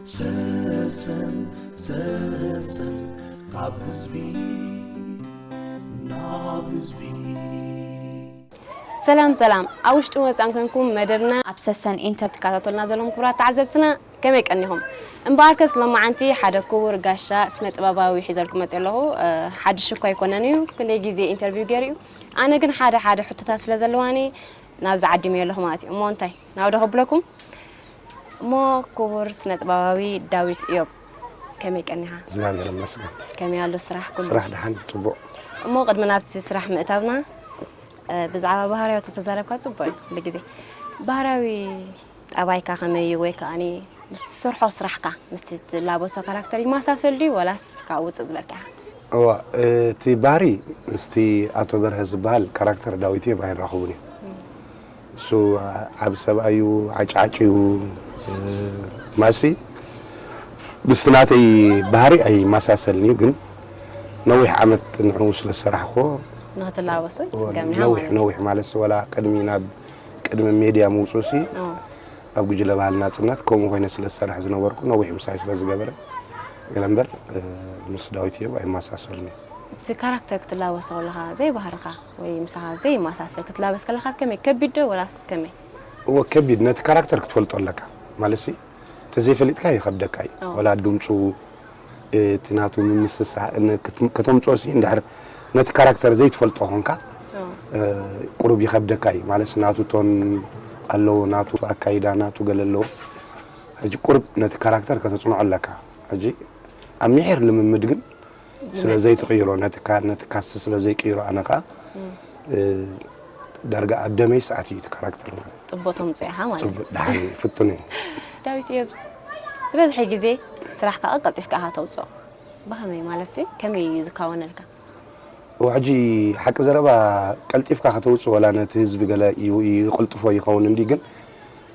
ሰሰን ሰሰን ካብ ህዝቢ ናብ ህዝቢ። ሰላም ሰላም፣ ኣብ ውሽጢ ወፃን ኮንኩም መደብና ኣብ ሰሰን ኢንተር ትከታተሉና ዘለኹም ክቡራት ተዓዘብትና ከመይ ቀኒኹም? እምበኣርከስ ሎማዓንቲ ሓደ ክቡር ጋሻ ስነ ጥበባዊ ሒዘልኩም መፅእ ኣለኹ። ሓድሽ እኳ ኣይኮነን እዩ፣ ክንደይ ግዜ ኢንተርቪው ገይሩ እዩ። ኣነ ግን ሓደ ሓደ ሕቶታት ስለ ዘለዋኒ ናብዚ ዓዲመዮ ኣለኹ ማለት እዩ። እሞ እንታይ ናብ ዶ ከብለኩም? እሞ ክቡር ስነ ጥበባዊ ዳዊት እዮብ ከመይ ቀኒኻ? እግዚኣብሔር ይመስገን። ከመይ ኣሎ ስራሕ ኩሉ? ስራሕ ደሓን ጽቡቕ። እሞ ቅድሚ ናብቲ ስራሕ ምእታውና ብዛዕባ ባህርያዊ ተተዛረብካ ጽቡቕ እዩ። ኩሉ ግዜ ባህርያዊ ጠባይካ ከመይ እዩ? ወይ ከኣኒ ምስቲ ትሰርሖ ስራሕካ ምስቲ ትላበሶ ካራክተር ይመሳሰል ድዩ ወላስ ካብ ውፅእ ዝበልካ ኢኻ? እዋ፣ እቲ ባህሪ ምስቲ ኣቶ በርሀ ዝበሃል ካራክተር ዳዊት እዮም ኣይራኸቡን እዮም። እሱ ዓቢ ሰብኣይ እዩ፣ ዓጭዓጭ እዩ። ማሲ ምስቲ ናተይ ባህሪ ኣይመሳሰልን እዩ፣ ግን ነዊሕ ዓመት ንዕኡ ስለ ዝሰራሕክዎ ንክትላበሶ ይጽገም ኢኻ ነዊሕ ማለት እዩ። ነዊሕ ማለት ወላ ቅድሚ ናብ ቅድሚ ሜድያ ምውፅኡሲ ኣብ ጉጅለ ባህል ናፅነት ከምኡ ኮይነ ስለ ዝሰርሕ ዝነበርኩ ነዊሕ ምሳይ ስለ ዝገበረ ገለ እምበር ምስ ዳዊት እዮብ ኣይመሳሰሉን እዮም። እቲ ካራክተር ክትላበሶ ከለኻ ዘይባህርኻ ወይ ምሳኻ ዘይመሳሰል ክትላበስ ከለኻ ከመይ ከቢድ ዶ ወላስ ከመይ? እወ ከቢድ፣ ነቲ ካራክተር ክትፈልጦ ኣለካ ማለት ሲ ተዘይፈሊጥካ ይኸብደካ እዩ። ወላ ድምፁ እቲ ናቱ ምምስሳ ከተምፅኦ ሲ እንድሕር ነቲ ካራክተር ዘይትፈልጦ ኮንካ ቁሩብ ይኸብደካ እዩ ማለት ናቱ ቶን ኣለዎ፣ ናቱ ኣካይዳ ናቱ ገለ ኣለዎ። ሕጂ ቁሩብ ነቲ ካራክተር ከተፅንዖ ኣለካ። ሕጂ ኣብ ምሒር ልምምድ ግን ስለ ዘይትቕይሮ ነቲ ካ- ነቲ ካስት ስለ ዘይቅይሮ ኣነ ከዓ ዳርጋ ኣብ ደመይ ሰዓት እዩ እቲ ካራክተር ማለት። ጥቦ ተምፅኦ ኢኻ ማለት እዩ። ፅቡቅ ደሓን ፍቱን እየ። ዳዊት እዮብ፣ ዝበዝሐ ግዜ ስራሕካ ቀልጢፍካ ኢኻ ተውፅኦ። ብኸመይ ማለት ሲ ከመይ እዩ ዝካወነልካ? ሕጂ ሓቂ ዘረባ ቀልጢፍካ ከተውፅእ ወላ ነቲ ህዝቢ ገለ ይቕልጥፎ ይኸውን እንዲ ግን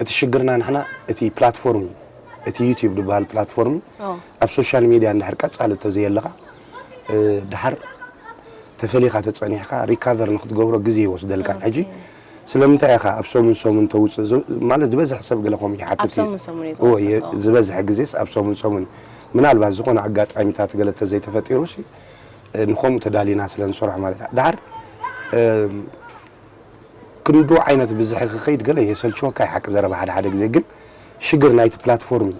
እቲ ሽግርና ንሕና እቲ ፕላትፎርም እዩ። እቲ ዩቲዩብ ዝበሃል ፕላትፎርም እዩ። ኣብ ሶሻል ሚድያ እንድሕር ቀፃሊ ተዘየለኻ ድሓር ተፈሊኻ ተፀኒሕካ ሪካቨር ንክትገብሮ ግዜ ይወስደልካ። ሕጂ ስለምንታይ ኢኻ ኣብ ሰሙን ሰሙን ተውፅእ ማለት ዝበዝሕ ሰብ ገለ ከምኡ ይሓትት እዩ። ዝበዝሕ ግዜስ ኣብ ሰሙን ሰሙን ምናልባት ዝኾነ ኣጋጣሚታት ገለ ተዘይተፈጢሩ ንኸምኡ ተዳሊና ስለ ንሰርሖ ማለት ድሓር ክንዱ ዓይነት ብዝሒ ክኸይድ ገለ የሰልችወካ እዩ ሓቂ ዘረባ ሓደ ሓደ ግዜ ግን ሽግር ናይቲ ፕላትፎርም እዩ።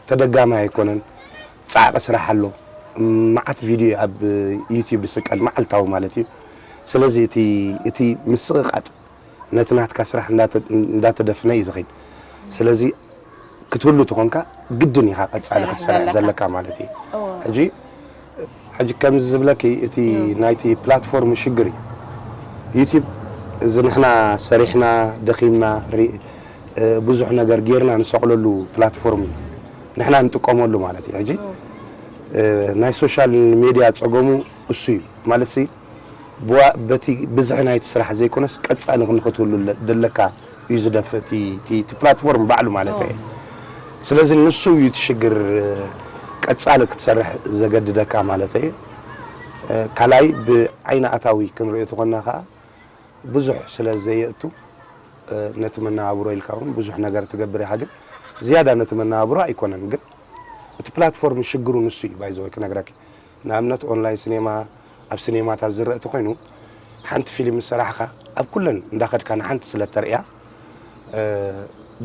ተደጋማይ ኣይኮነን። ፃዕቂ ስራሕ ኣሎ። መዓት ቪድዮ ኣብ ዩቲዩብ ዝስቀል መዓልታዊ ማለት እዩ። ስለዚ እቲ እቲ ምስቕቓጥ ነቲ ናትካ ስራሕ እንዳተደፍነ እዩ ዝኸይድ። ስለዚ ክትህሉ ተኾንካ ግድን ኢኻ ቀጻሊ ክትሰርሕ ዘለካ ማለት እዩ። ሕጂ ሕጂ ከምዚ ዝብለኪ እቲ ናይቲ ፕላትፎርም ሽግር እዩ። ዩቲብ እዚ ንሕና ሰሪሕና ደኺምና ብዙሕ ነገር ጌርና ንሰቕለሉ ፕላትፎርም እዩ። ንሕና ንጥቀመሉ ማለት እዩ። ሕጂ ናይ ሶሻል ሜድያ ጸገሙ እሱ እዩ ማለት ሲ በቲ ብዝሒ ናይቲ ስራሕ ዘይኮነስ ቀጻሊ ክንክትህሉ ደለካ እዩ ዝደፍእ እቲ ፕላትፎርም ባዕሉ ማለት እየ። ስለዚ ንሱ እዩ እቲ ሽግር ቀጻሊ ክትሰርሕ ዘገድደካ ማለት እየ። ካልኣይ ብዓይኒ ኣታዊ ክንሪኦ ተኾና ከዓ ብዙሕ ስለ ዘየእቱ ነቲ መነባብሮ ኢልካ እውን ብዙሕ ነገር ትገብር ኢኻ ግን ዝያዳ ነቲ መነባብሮ ኣይኮነን ግን እቲ ፕላትፎርም ሽግሩ ንሱ እዩ ባይዘወይ ክነግረኪ ንኣብነት ኦንላይን ስኔማ ኣብ ስኔማታት ዝረአ ተኮይኑ ሓንቲ ፊልም ዝሰራሕኻ ኣብ ኩለን እንዳኸድካ ንሓንቲ ስለ ተርእያ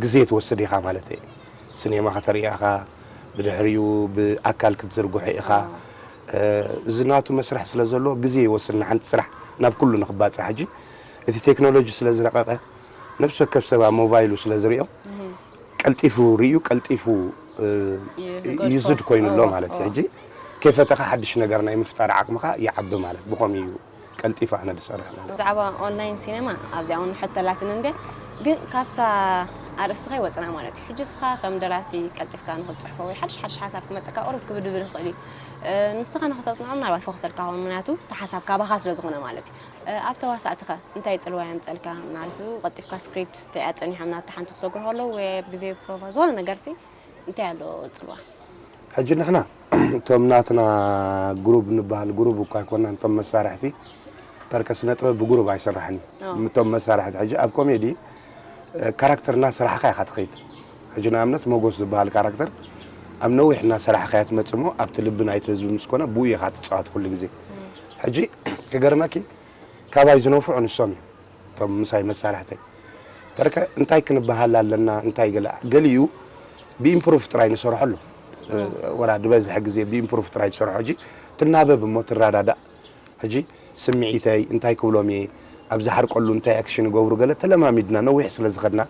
ግዜ ትወስድ ኢኻ ማለት እየ። ስኔማ ከተርእያ ኢኻ ብድሕሪኡ ብኣካል ክትዝርግሖ ኢኻ። እዚ ናቱ መስርሕ ስለ ዘለዎ ግዜ ይወስድ ንሓንቲ ስራሕ ናብ ኩሉ ንክባፅሕ። ሕጂ እቲ ቴክኖሎጂ ስለ ዝረቐቐ ነብሲ ወከፍ ሰብ ኣብ ሞባይሉ ስለ ዝሪኦ ቀልጢፉ ርእዩ ቀልጢፉ ይዝድ ኮይኑ ኣሎ ማለት እዩ። ሕጂ ከይፈተኻ ሓድሽ ነገር ናይ ምፍጣር ዓቕምኻ ይዓቢ ማለት ብኸምኡ እዩ ቀልጢፉ ኣነ ዝሰርሕ ማለት። ብዛዕባ ኦንላይን ሲነማ ኣብዚኣ እውን ሕቶ ኣላትኒ እንድያ ግን ካብታ ኣርእስቲ ከይወፅና ማለት እዩ። ሕጂ ንስኻ ከም ደራሲ ቀልጢፍካ ንክትፅሕፎ ወይ ሓድሽ ሓድሽ ሓሳብ ክመፀካ ቁሩብ ክብድብድ ይኽእል እዩ። ንስኻ ንክተፅንዖ ምናልባት ፈኽሰልካ ኸውን ምክንያቱ እቲ ሓሳብ ካባኻ ስለ ዝኾነ ማለት እዩ። ኣብ ተዋሳእቲ ከ እንታይ ጽልዋ የምጸልካ? ምናልባት ቀልጢፍካ ስክሪፕት እንታይ ኣጸኒሖም ናብቲ ሓንቲ ክሰግሩ ከለዉ ወይ ኣብ ግዜ ፕሮቫ ዝኾነ ነገርሲ እንታይ ኣሎ ጽልዋ? ሕጂ ንሕና እቶም ናትና ግሩብ ንበሃል ግሩብ እኳ ኣይኮናን እቶም መሳርሕቲ በርከ ስነ ጥበብ ብግሩብ ኣይስራሕን እዩ። እቶም መሳርሕቲ ሕጂ ኣብ ኮሜዲ ካራክተርና ስራሕካ ኢኻ ትኸይድ ሕጂ ንኣብነት መጎስ ዝበሃል ካራክተር ኣብ ነዊሕ እናሰራሕካያ ትመጽእ እሞ ኣብቲ ልቢ ናይቲ ህዝቢ ምስ ኮነ ብኡ ኢኻ ትጻወት ኩሉ ግዜ። ሕጂ ክገርመኪ ካባይ ዝነፍዑ ንሶም እዮም እቶም ምሳይ መሳርሕተይ። ከርከ እንታይ ክንበሃል ኣለና እንታይ ገለ ገሊኡ ብኢምፕሩቭ ጥራይ ንሰርሐሉ። ወላ ዝበዝሐ ግዜ ብኢምፕሩቭ ጥራይ ትሰርሖ። ሕጂ ትናበብ እሞ ትረዳዳእ። ሕጂ ስምዒተይ እንታይ ክብሎም እየ፣ ኣብ ዝሓርቀሉ እንታይ ኣክሽን ይገብሩ፣ ገለ ተለማሚድና ነዊሕ ስለ ዝኸድና፣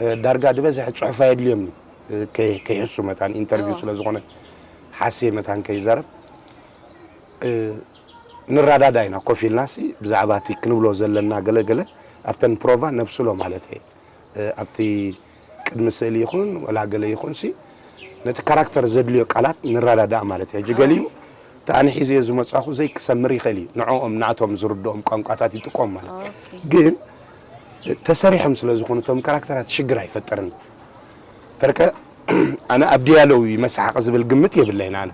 እ፣ ዳርጋ ዝበዝሐ ጽሑፍ ኣየድልዮም እዩ። እ፣ ከይ-፣ ከይሕሱ መታን ኢንተርቪው እዎ። ስለ ዝኾነ ሓስየ መታን ከይዛረብ፣ እ፣ ንረዳዳ ኢና ኮፍ ኢልናሲ ብዛዕባ እቲ ክንብሎ ዘለና ገለ ገለ ኣብተን ፕሮቫ ነብስሎ ማለት እየ። እ፣ ኣብቲ ቅድሚ ስእሊ ይኹን ወላ ገለ ይኹንሲ ነቲ ካራክተር ዘድልዮ ቃላት ንረዳዳእ ማለት እዩ። ሕጂ ገሊኡ እቲ ኣነ ሒዘዮ ዝመጻኹ ዘይክሰምር ይኽእል እዩ። ንዕኦም ናቶም ዝርድኦም ቋንቋታት ይጥቀም ማለት እዩ። ኦኬ። ግን ተሰሪሖም ስለ ዝኾኑ እቶም ካራክተራት ሽግር ኣይፈጥርን። በርከ ኣነ ኣብ ዲያሎው እዩ መስሓቕ ዝብል ግምት የብለይን ኣነ።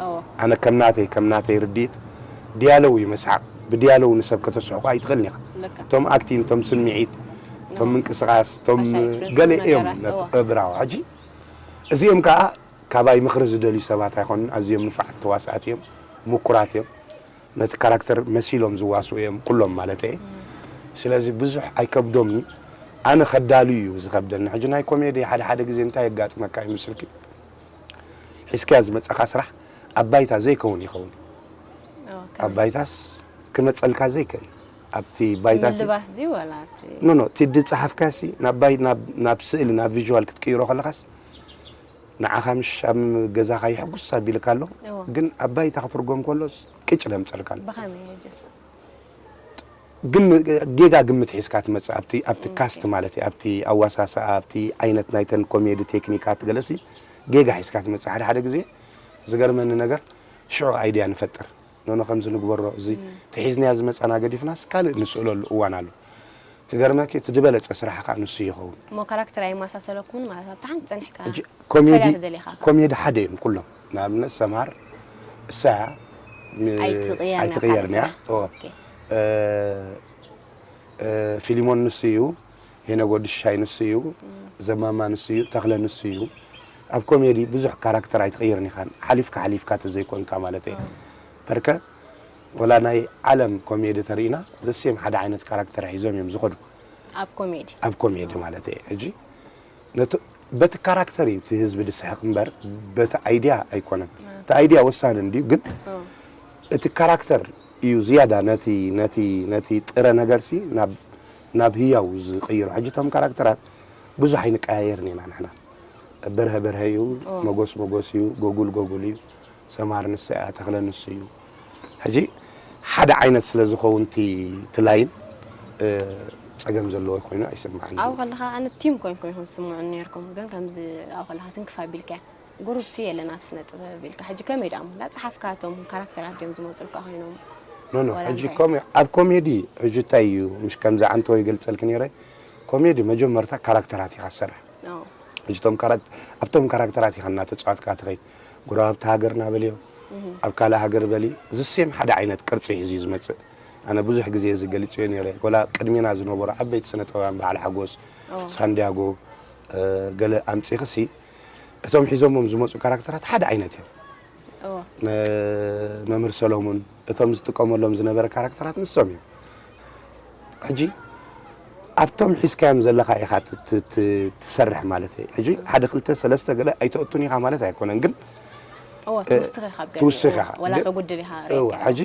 ኦ፣ ኣነ ከም ናተይ፣ ከም ናተይ ርድኢት ዲያሎው እዩ መስሓቕ። ብዲያሎው ንሰብ ከተስሕቆ ኣይትኽእልን ኢኻ። ልካ። እቶም ኣክቲን፣ እቶም ስምዒት፣ እቶም ኦ። ምንቅስቓስ፣ እቶም ሓሻይ ፍሬስ ገለ እዮም ነገራት፣ ነቲ እዎ። እብራው። ሕጂ እዚኦም ከኣ ካባይ ምኽሪ ዝደልዩ ሰባት ኣይኮኑን። ኣዝዮም ንፋዓት ተዋሳኣት እዮም፣ ምኩራት እዮም። ነቲ ካራክተር መሲሎም ዝዋስኡ እዮም ኩሎም ማለት እየ። ስለዚ ብዙሕ ኣይከብዶምን እዩ። ኣነ ከዳሉ እዩ ዝኸብደኒ። ሕጂ ናይ ኮሜዲ ሓደ ሓደ ግዜ እንታይ የጋጥመካ ይመስልኪ? ሒዝካያ ዝመጻኻ ስራሕ ኣብ ባይታ ዘይከውን ይኸውን። ኦ፣ ኣብ ከመይ? ባይታስ ክመጸልካ ዘይክእል። ኣብቲ ባይታሲ ምልባስ ድዩ ዋላ እቲ ኖ፣ ኖ፣ እቲ ዝጸሓፍካሲ ናብ ባይ-፣ ናብ፣ ናብ ስእሊ፣ ናብ ቪዥዋል ክትቅይሮ ከለኻስ ንዓኻ ምሽ ኣብ ገዛኻ የሕጉስ ኣቢልካ ኣሎ። እዎ። ግን ኣብ ባይታ ክትርጎም ከሎስ ቅጭ ደምጸልካ ኣሎ። ብኸመይ ሕጅስ? ግን ጌጋ ግምት ሒዝካ ትመጽእ ኣብቲ፣ ኣብቲ ኦኬ። ካስት ማለት እዩ፣ ኣብቲ ኣዋሳስኣ፣ ኣብቲ ዓይነት ናይተን ኮሜዲ ቴክኒካት ገለሲ ጌጋ ሒዝካ ትመጽእ። ሓደ ሓደ ግዜ ዝገርመኒ ነገር ሽዑ ኣይድያ ንፈጥር። ኖኖ ከምዚ ንግበሮ፣ እዚ እም። ተሒዝናያ ዝመጻና ገዲፍናስ ካልእ ንስእለሉ እዋን ኣሎ። ክገርመኪ እቲ ዝበለጸ ስራሕ ከኣ ንሱ ይኸውን። እሞ ካራክተር ኣይመሳሰለኩምን ማለት ኣብታ ሓንቲ ጸኒሕካ ሕጂ ኮሜዲ፣ ትፈልያ ትደሊኻ? ኮሜዲ ሓደ እዮም ኩሎም። ንኣብነት ሰምሃር እሳ ም-፣ ኣይትቕየርን እያ ኣይትቕየርን እያ። ካራክተር። ኦ። ኦኬ። እ፣ እ፣ ፊሊሞን ንሱ እዩ፣ ሄኖክ ወዲ ሽሻይ ንሱ እዩ፣ እም። ዘማማ ንሱ እዩ፣ ተኽለ ንሱ እዩ። ኣብ ኮሜዲ ብዙሕ ካራክተር ኣይትቕይርን ኢኻ፣ ሓሊፍካ ሓሊፍካ ተዘይኮንካ ማለት እየ። እም። በርከ ወላ ናይ ዓለም ኮሜዲ ተሪእና ዘሴም ሓደ ዓይነት ካራክተር ሒዞም እዮም ዝኸዱ። ኣብ ኮሜዲ? ኣብ ኮሜዲ ማለት እየ። ሕጂ ነቲ፣ በቲ ካራክተር እዩ እቲ ህዝቢ ዝስሕቕ እምበር በቲ ኣይድያ ኣይኮነን። እም። እቲ ኣይድያ ወሳኒ እንድዩ፣ ግን እም። እቲ ካራክተር እዩ ዝያዳ ነቲ፣ ነቲ፣ ነቲ ጥረ ነገርሲ ናብ፣ ናብ ህያው ዝቕይሮ። ሕጂ እቶም ካራክተራት ብዙሕ ኣይንቀያየርን ኢና ንሕና። በርሀ በርሀ እዩ፣ ኦ። መጎስ መጎስ እዩ፣ ጎጉል ጎጉል እዩ፣ ሰማር ንሳ እያ፣ ተኽለ ንሱ እዩ። ሕጂ ሓደ ዓይነት ስለ ዝኸውን እቲ፣ እቲ ላይን፣ እ፣ ጸገም ዘለዎ ኮይኑ ኣይስምዓኒ። ኣብኡ ከለኻ ኣነ ቲም ኮይንኩም ኢኹም ትስምዑኒ ነይርኩም፣ ግን ከምዚ ኣብኡ ከለኻ ትንክፍ ኣቢልካያ። ጉሩፕሲ የለን ኣብ ስነ ጥበብ ኢልካ። ሕጂ ከመይ ደኣ እሞ እንዳጸሓፍካ እቶም ካራክተራት ድዮም ዝመጹልካ ኮይኖም? ኖ፣ ኖ፣ ዋላ ሕጂ እንታይ? ኮሜ-፣ ኣብ ኮሜዲ ሕጂ እንታይ እዩ፣ ምሽ ከምዚ ዓንተወ ይገልጸልኪ ነይረ፣ ኮሜዲ መጀመርታ ካራክተራት ኢኻ ትሰርሕ። ኦ። ሕጂ እቶም ካራክት-፣ ኣብቶም ካራክተራት ኢኻ እናተጻወትካ ትኸይድ። ጎረባብቲ ሃገርና በልዮ፣ እህ። ኣብ ካልእ ሃገር በሊ፣ ዝሴም ሓደ ዓይነት ቅርጺ ሒዙ እዩ ዝመጽእ። ኣነ ብዙሕ ግዜ እዚ ገሊጸዮ ነይረ። ወላ ቅድሜና ዝነበሩ ዓበይቲ ስነ ጥበባውያን በዓል ሓጎስ፣ ኦ። ሳንዲያጎ፣ እ፣ ገለ ኣምጺኽሲ፣ እቶም ሒዞሞም ዝመጹ ካራክተራት ሓደ ዓይነት እዮም። እዎ። ነ-፣ መምህር ሰሎሙን፣ እቶም ዝጥቀመሎም ዝነበረ ካራክተራት ንሶም እዮም። ሕጂ ኣብቶም ሒዝካዮም ዘለኻ ኢኻ ት-፣ ት-፣ ት-፣ ትሰርሕ ማለት እዩ። ሕጂ ሓደ ክልተ ሰለስተ ገለ ኣይተእቱን ኢኻ ማለት ኣይኮነን፣ ግን እዎ፣ እ፣ ትውስኽ ኢኻ ኣብ ገለ፣ ትውስኽ እዎ፣ ኢኻ። ወላ ግን ተጉድል ኢኻ እዎ፣ ርኢኻ። ሕጂ፣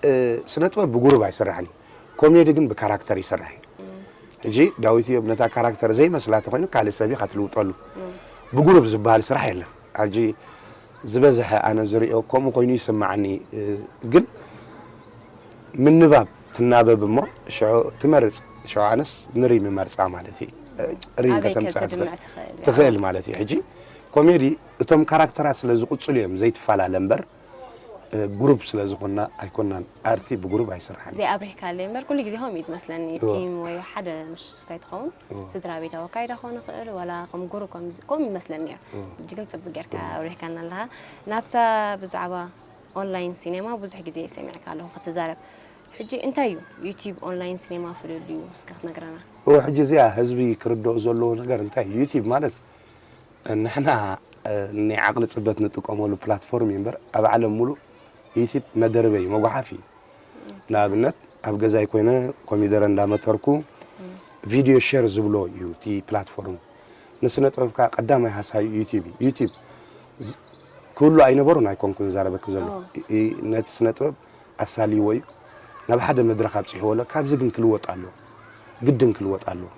እ፣ ስነ ጥበብ ብጉሩብ ኣይስራሕን እዩ። ኮሜዲ ግን ብካራክተር ይስራሕ እዩ። እም። ሕጂ ዳዊት እዮብ ነታ ካራክተር ዘይመስላ ተኾይኑ ካልእ ሰብ ኢኻ ትልውጠሉ። እም። ብጉሩብ ዝበሃል ስራሕ የለን። ሕጂ ዝበዝሐ ኣነ ዝሪኦ ከምኡ ኮይኑ ይስምዓኒ፣ እ፣ ግን ምንባብ ትናበብ እሞ ሽዑ ትመርጽ። ሽዑ ኣነስ ንሪም እመርጻ ማለት እዩ። እ፣ ሪም ኣበይ ከተምጽኣ ከተድምዕ ትኽእል፣ ትኽእል፣ ትኽእል ማለት እዩ። ሕጂ ኮሜዲ እቶም ካራክተራት ስለ ዝቕጽሉ እዮም ዘይትፈላለ እምበር፣ እ፣ ግሩፕ ስለ ዝኾንና ኣይኮንናን። ኣርቲ ብግሩፕ ኣይስራሕን። ዘይኣብሪህካለይ እምበር ኩሉ ግዜ ከምኡ እዩ ዝመስለኒ። እዎ። ቲም ወይ ሓደ ምሽ እንታይ ትኸውን፣ እዎ። ስድራ ቤታዊ ኣካይዳ ክኸውን ይኽእል፣ ዋላ ከም ግሩፕ ከም ዝ-፣ ከምኡ ይመስለኒ ነይሩ። እዎ። ሕጂ ግን ጽቡቕ ጌርካ እዎ። ኣብሪህካና ኣለኻ። ናብታ ብዛዕባ ኦንላይን ሲኔማ ብዙሕ ግዜ ሰሚዕካ ኣለኹ ክትዛረብ። ሕጂ እንታይ እዩ ዩቲዩብ ኦንላይን ሲኔማ ፍልልዩ? እስከ ክትነግረና። እዎ፣ ሕጂ እዚኣ ህዝቢ ክርድኦ ዘለዎ ነገር እንታይ እዩ? ዩቲዩብ ማለት ንሕና ናይ ዓቕሊ ጽበት ንጥቀመሉ ፕላትፎርም እዩ እምበር ኣብ ዓለም ሙሉእ ዩቲብ መደርበይ መጓሓፍ እዩ። ንኣብነት ኣብ ገዛይ ኮይነ ኮሚደረ እንዳመተርኩ ቪድዮ ሸር ዝብሎ እዩ እቲ ፕላትፎርም። ንስነ ጥበብካ ቀዳማይ ሃሳዩ ዩቲብ እዩ። ዩቲብ ክህሉ ኣይነበሩን ኣይኮንኩን ዛረበክ ዘሎ ነቲ ስነ ጥበብ ኣሳልይዎ እዩ ናብ ሓደ መድረኽ ኣብፅሕዎ ኣሎ። ካብዚ ግን ክልወጥ ኣለዎ፣ ግድን ክልወጥ ኣለዎ።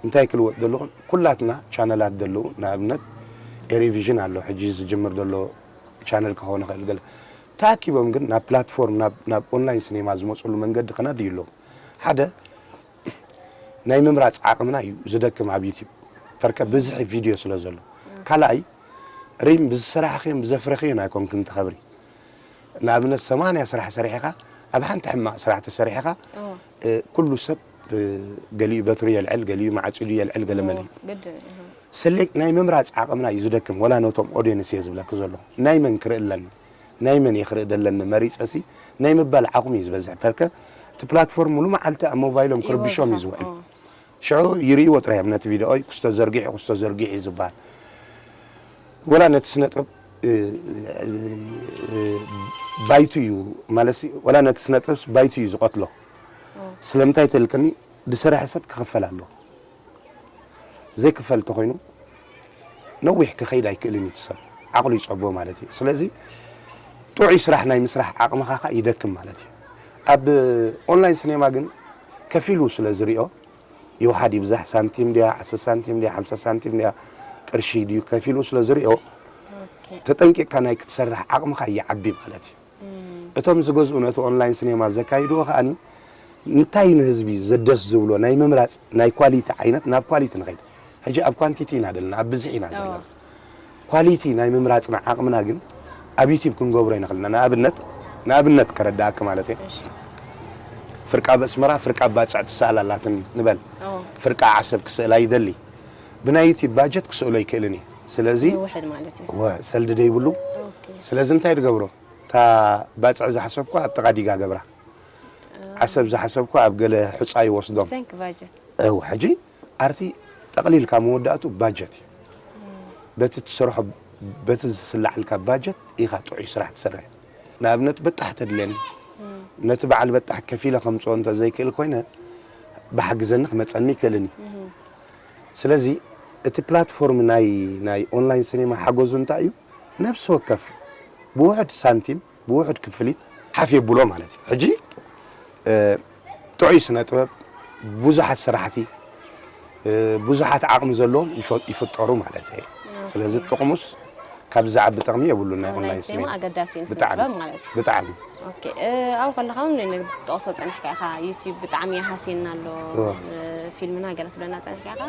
እንታይ ክልወጥ ዘለኹ? ኩላትና ቻነላት ዘለዉ፣ ንኣብነት ኤሪቪዥን ኣሎ፣ ሕጂ ዝጅምር ዘሎ ቻነል ክኸውን ይኽእል። ገለ ተኣኪቦም ግን ናብ ፕላትፎርም ናብ ኦንላይን ሲኔማ ዝመፅሉ መንገዲ ከናድዩ ኣለዎም። ሓደ ናይ ምምራፅ ዓቕምና እዩ ዝደክም ኣብ ዩቲብ፣ ፐርከ ብዝሒ ቪድዮ ስለ ዘሎ። ካልኣይ ሪም ብዝሰራሕኽዮን ብዘፍረኽዮን ኣይኮንክን ትኸብሪ። ንኣብነት ሰማንያ ስራሕ ሰሪሕኻ ኣብ ሓንቲ ሕማቕ ስራሕ ተሰሪሕኻ ኩሉ ሰብ ገሊኡ በትሩ የልዕል፣ ገሊኡ ማዕፂዱ የልዕል፣ ገለመለ እዩ። ግድን እዩ። ሰሌክት ናይ ምምራፅ ዓቕምና እዩ ዝደክም። ወላ ነቶም ኦድየንስ እየ ዝብለክ ዘሎ ናይ መን ክርኢ ኣለኒ ናይ መን እየ ክርኢ ደለኒ መሪፀሲ ናይ ምባል ዓቕሙ እዩ ዝበዝሕ። ፐርከ እቲ ፕላትፎርም ሙሉ መዓልቲ ኣብ ሞባይሎም ክርብሾም እዩ ዝውዕል። ሽዑ ይርእይዎ ጥራይ እዮም ነቲ ቪድዮ ኦይ ክስቶ ዘርጊሑ ክስቶ ዘርጊሑ እዩ ዝበሃል። ወላ ነቲ ስነ ጥበብ ባይቱ እዩ ማለት ወላ ነቲ ስነ ጥበብ ባይቱ እዩ ዝቐትሎ። ስለምንታይ ተልክኒ ዝሰርሐ ሰብ ክኽፈል ኣለዎ። ዘይክፈል እንተኾይኑ ነዊሕ ክኸይድ ኣይክእልን እዩ እቲ ሰብ ዓቕሉ ይፀቦ ማለት እዩ። ስለዚ ጥዑይ ስራሕ ናይ ምስራሕ ዓቕምኻ ኸዓ ይደክም ማለት እዩ። ኣብ ኦንላይን ሲኔማ ግን ከፊሉ ስለ ዝሪኦ ይውሓድ ይብዛሕ ሳንቲም ድያ ዓሰርተ ሳንቲም ድያ ሓምሳ ሳንቲም ድያ ቅርሺ ድዩ ከፊሉ ስለ ዝሪኦ ተጠንቂቕካ ናይ ክትሰርሕ ዓቕምኻ ይዓቢ ማለት እዩ። እቶም ዝገዝኡ ነቲ ኦንላይን ሲኔማ ዘካይድዎ ከዓኒ እንታይ ንህዝቢ ዘደስ ዝብሎ ናይ ምምራፅ ናይ ኳሊቲ ዓይነት ናብ ኳሊቲ ንኸይድ። ሕጂ ኣብ ኳንቲቲ ኢና ዘለና ኣብ ብዝሒ ኢና ዘለና። ኳሊቲ ናይ ምምራፅና ዓቕምና ግን ኣብ ዩቲብ ክንገብሮ ይንኽልና። ንኣብነት ንኣብነት ከረዳእክ ማለት እየ። ፍርቂ ኣብ ኣስመራ ፍርቂ ኣብ ባፅዕ ትስኣል ኣላትኒ ንበል። ፍርቂ ዓሰብ ክስእላ ይደሊ። ብናይ ዩቲብ ባጀት ክስእሎ ኣይክእልን እየ። ስለዚ ይውሕድ ማለት እዩ። ወ ሰልዲ ደይብሉ። ስለዚ እንታይ ድገብሮ? እታ ባፅዕ ዝሓሰብኩ ኣብ ጥቓ ዲጋ ገብራ፣ ዓሰብ ዝሓሰብኩ ኣብ ገለ ሑፃ ይወስዶም። ብሰንኪ ባጀት። እው ሕጂ ኣርቲ ጠቕሊልካ መወዳእቱ ባጀት እዩ። በቲ ትሰርሖ በቲ ዝስላዓልካ ባጀት ኢኻ ጥዑይ ስራሕ ትሰርሕ። ንኣብነት በጣሕ ተድልየኒ ነቲ በዓል በጣሕ ከፊለ ከምፅኦ እንተዘይክእል ኮይነ ብሓግዘኒ ክመፀኒ ይክእልን እዩ። ስለዚ እቲ ፕላትፎርም ናይ ናይ ኦንላይን ሲኔማ ሓገዙ እንታይ እዩ? ነብሲ ወከፍ ብውሕድ ሳንቲም ብውሕድ ክፍሊት ሓፍ የብሎ ማለት እዩ። ሕጂ ጥዑይ ስነ ጥበብ ብዙሓት ስራሕቲ ብዙሓት ዓቕሚ ዘለዎም ይፍጠሩ ማለት እዩ። ስለዚ ጥቕሙስ ካብ ዝዓቢ ጥቕሚ የብሉን ናይ ኦንላይን ሲኔማ። ኣገዳሲ እዩ ስነ ጥበብ ማለት እዩ። ብጣዕሚ ኦኬ። ኣብኡ ከለኻ እውን ንጠቕሶ ፀኒሕካ ኢኻ ዩቲዩብ ብጣዕሚ ይሃስየና ኣሎ ፊልምና ገለ ትብለና ፀኒሕካ ኢኻ።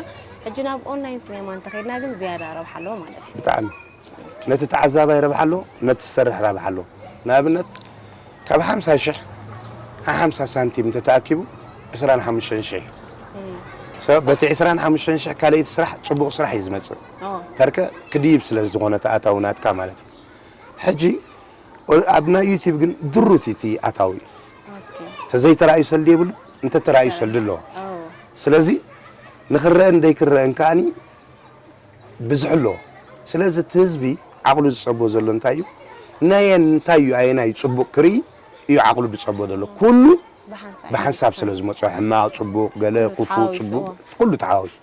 ሕጂ ናብ ኦንላይን ሲኔማ እንተኸይድና ግን ዝያዳ ረብሓ ኣለዎ ማለት እዩ። ብጣዕሚ ነቲ ተዓዛባይ ረብሓ ኣለዎ፣ ነቲ ዝሰርሕ ረብሓ ኣለዎ። ንኣብነት ካብ ሓምሳ ሽሕ ሓሓምሳ ሳንቲም እንተተኣኪቡ ዕስራን ሓሙሽተን ሽሕ እዩ። ሰብ በቲ ዕስራን ሓሙሽተን ሽሕ ካልኣይቲ ስራሕ ፅቡቕ ስራሕ እዩ ዝመፅእ። ፐርከ ክድይብ ስለ ዝኾነ ተኣታዊ ናትካ ማለት እዩ። ሕጂ ኣብ ናይ ዩቲብ ግን ድሩት እቲ ኣታዊ እዩ። ተዘይተራእዩ ሰልዲ የብሉ፣ እንተተራእዩ ሰልዲ ኣለዎ። ስለዚ ንክረአን ደይክረአን ከኣኒ ብዝሒ ኣለዎ። ስለዚ እቲ ህዝቢ ዓቕሉ ዝፀቦ ዘሎ እንታይ እዩ? ናየን እንታይ እዩ ኣየናይ ፅቡቕ ክርኢ እዩ ዓቕሉ ዝፀቦ ዘሎ። ኩሉ ብሓንሳብ ስለ ዝመፅኦ ሕማቕ፣ ፅቡቕ፣ ገለ ክፉእ፣ ፅቡቕ ኩሉ ተሓዋዊሱ።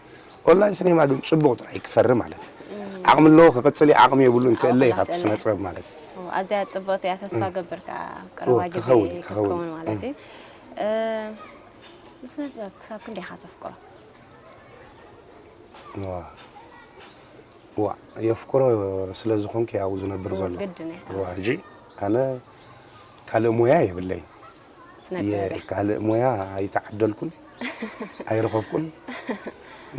ኦንላይን ሲኔማ ግን ፅቡቕ ጥራይ ክፈሪ ማለት እዩ። ዓቕሚ ኣለዎ ክቕፅል እዩ፣ ዓቕሚ የብሉን ክእለ እዩ ካብቲ ስነ ጥበብ ማለት እዩ። ኣዝያ ፅብቕቲ እያ። ተስፋ ገብር ከዓ ኣብ ቀረባ ግዜ ክትከውን ማለት እዩ። ንስነ ጥበብ ክሳብ ክንደይ ኢኻ ተፍቅሮ? ዋ የፍቅሮ ስለ ዝኾንኩ ኣብኡ ዝነብር ዘሎ። ሕጂ ኣነ ካልእ ሞያ የብለይ። ካልእ ሞያ ኣይተዓደልኩን ኣይረኸብኩን።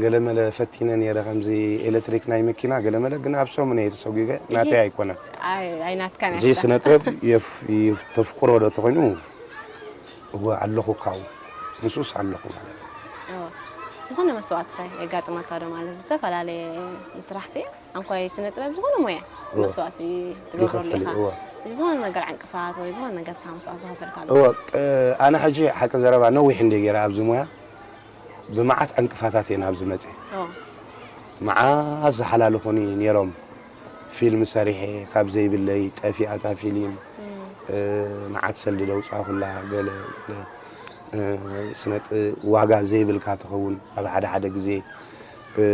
ገለመለ ፈቲነ ነይረ ከምዚ ኤሌክትሪክ ናይ መኪና ገለመለ ግን ኣብ ሰሙን እየ ተሰጒገ ናተይ ኣይኮነን። ሕጂ ስነ ጥበብ ተፍቅሮ ዶ ተኾይኑ እወ ኣለኹ ካብኡ ምስኡስ ኣለኹ ማለት እዩ። ዝኾነ መስዋእቲ ኸ የጋጥመካ ዶ ማለት ብዝተፈላለየ ምስራሕ ሲ ኣንኳይ ስነ ጥበብ ዝኾነ ሞያ መስዋእቲ ትገብረሉ ኢኻ። ዝኾነ ነገር ዕንቅፋት ወይ ዝኾነ ነገር ስኻ መስዋእቲ ዝኸፈልካ ኣሎ። እወ ኣነ ሕጂ ሓቂ ዘረባ ነዊሕ እንደ ገይረ ኣብዚ ሞያ ብመዓት ዕንቅፋታት እየ ናብዚ መፅየ። መዓዝ ዝሓላልኹኒ ነይሮም። ፊልም ሰሪሐ ካብ ዘይብለይ ጠፊኣታ ፊልም፣ እ፣ መዓት ሰልዲ ደውፃኹላ፣ ገለ፣ ገለ፣ እ፣ ስነጥ ዋጋ ዘይብልካ ትኸውን። ኣብ ሓደ ሓደ ግዜ፣ እ፣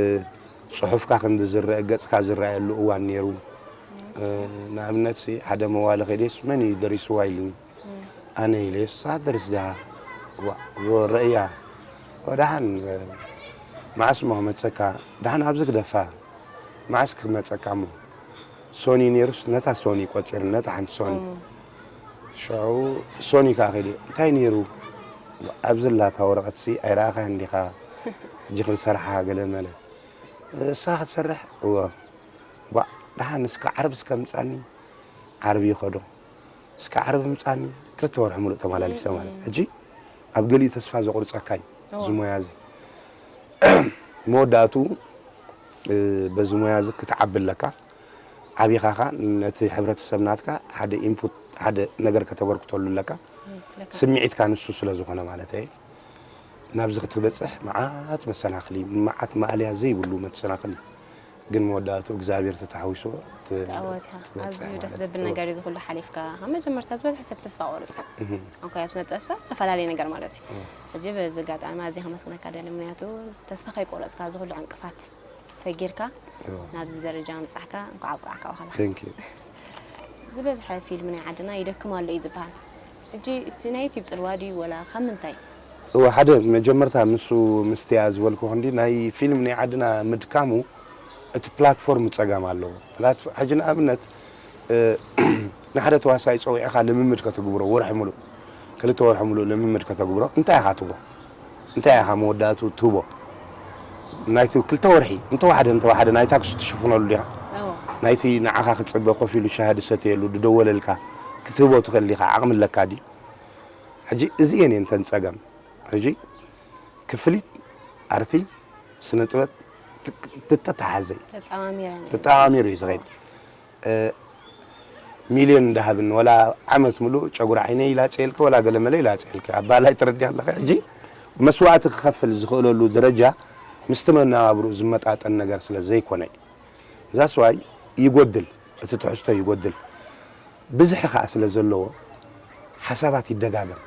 ጽሑፍካ ክንዲ ዝረአ፣ ገጽካ ዝረኣየሉ እዋን ነይሩ። እ፣ ንኣብነት ሲ፣ ሓደ መዋሊ ከይደስ፣ "መን እዩ ደሪስዋ?" ኢሉኒ። ኣነ ኢለ፣ "እሳ ደርስ ድያ?" ዋ፣ ዎ፣ ረእያ። ኦ፣ ደሓን፣ እ፣ መዓስ እሞ ክመጸካ? ደሓን ኣብዚ ግደፋ። መዓስ ክመጸካ እሞ? ሶኒ ነይሩስ፣ ነታ ሶኒ ቆጺር፣ ነታ ሓንቲ ሶኒ። ሶኒ። ሽዑ ሶኒ ከኣ ከይደ፣ "እንታይ ነይሩ?" ዋ፣ ኣብዚ ላታ ወረቐትሲ ኣይረኣኻን ዲኻ? ሕጂ ክንሰርሓ ገለ መለ። "እሳ ክትሰርሕ?" እወ። ዋ፣ ደሓን እስከ ዓርቢ እስከ ምጻኒ፣ ዓርቢ ይኸዶ። እስከ ዓርቢ ምጻኒ፣ ክልተ ወርሒ ሙሉእ ተመላሊሰ ማለት። ሕጂ ኣብ ገሊኡ ተስፋ ዘቑርጸካ እዩ፣ እዚ ሞያ እዚ። መወዳእትኡ፣ እ፣ በዚ ሞያ እዚ ክትዓቢ ኣለካ። ዓቢኻ ኸኣ ነቲ ሕብረተሰብ ናትካ ሓደ ኢንፑት፣ ሓደ ነገር ከተበርክተሉ ኣለካ። ስምዒትካ ንሱ ስለ ዝኾነ ማለት እየ። ናብዚ ክትበጽሕ መዓት መሰናኽሊ፣ መዓት ማእለያ ዘይብሉ መሰናኽሊ። ግን መወዳእትኡ እግዚኣብሔር ተታሓዊስዎ ት-፣ ተዓወት ኢኻ። ትበጽሕ ኣዝዩ ደስ ማለት ዘብል እዩ። ነገር እዩ፣ እዚ ኩሉ ሓሊፍካ። ካብ መጀመርታ ዝበዝሐ ሰብ ተስፋ ቆርጽ። እህ። እንኳ ኣብ ስነ ጥበብ ሰብ ዝተፈላለየ ነገር ማለት እዩ። እህ። ሕጂ በዚ ኣጋጣሚ ኣዝየ ከመስግነካ ደሊ፣ ምክንያቱ ተስፋ ከይቆረጽካ፣ እዚ ኩሉ ዕንቅፋት ሰጊርካ እህ። ናብዚ ደረጃ ምብጻሕካ፣ እንኳዕ ኣብቃዕካ። ዋኸላ። Thank you። ዝበዝሐ ፊልም ናይ ዓድና ይደክም ኣሎ እዩ ዝበሃል። ሕጂ እቲ ናይ ዩቲዩብ ጽልዋ ድዩ ወላ ካብ ምንታይ? እወ፣ ሓደ መጀመርታ ንሱ ምስቲያ ዝበልኩ ክንዲ ናይ ፊልም ናይ ዓድና ምድካሙ እቲ ፕላትፎርም ጸገም ኣለዎ። ፕላትፎ-፣ ሕጂ ንኣብነት፣ እ፣ ንሓደ ተዋሳኢ ጸዊዕኻ ልምምድ ከተግብሮ ወርሒ ሙሉእ፣ ክልተ ወርሒ ሙሉእ ልምምድ ከተግብሮ እንታይ ኢኻ ትብሎ? እንታይ ኢኻ መወዳእቱ ትህቦ? ናይቲ ክልተ ወርሒ እንተወሓደ፣ እንተወሓደ ናይ ታክሲ ትሽፍነሉ ዲኻ? እዎ። ናይቲ ንዓኻ ክጽበ ኮፍ ኢሉ ሻሂ ዝሰተየሉ ዝደወለልካ ክትህቦ ትኽእል ዲኻ? ዓቕሚ ኣለካ ድዩ? ሕጂ እዚኤን እየን እተን ጸገም። ሕጂ ክፍሊት ኣርቲ ስነ ጥበብ ትክ-፣ ትተተሓዘ እዩ። ተጣማሚረን እየን። ተጣማሚሩ እዩ ዝኸይድ። እ፣ ሚልዮን እንዳሃብን ወላ ዓመት ሙሉእ ጨጉሪ ዓይነይ ይላጸየልካ፣ ወላ ገለ መለ ይላጸየልካ። ኣባላይ ትረድያ ኣለኻ። ሕጂ መስዋእቲ ክኸፍል ዝኽእለሉ ደረጃ ምስቲ መነባብርኡ ዝመጣጠን ነገር ስለ ዘይኮነ እዩ። That's why ይጎድል፣ እቲ ትሕዝቶ ይጎድል። ብዝሒ ኸኣ ስለ ዘለዎ ሓሳባት ይደጋገም።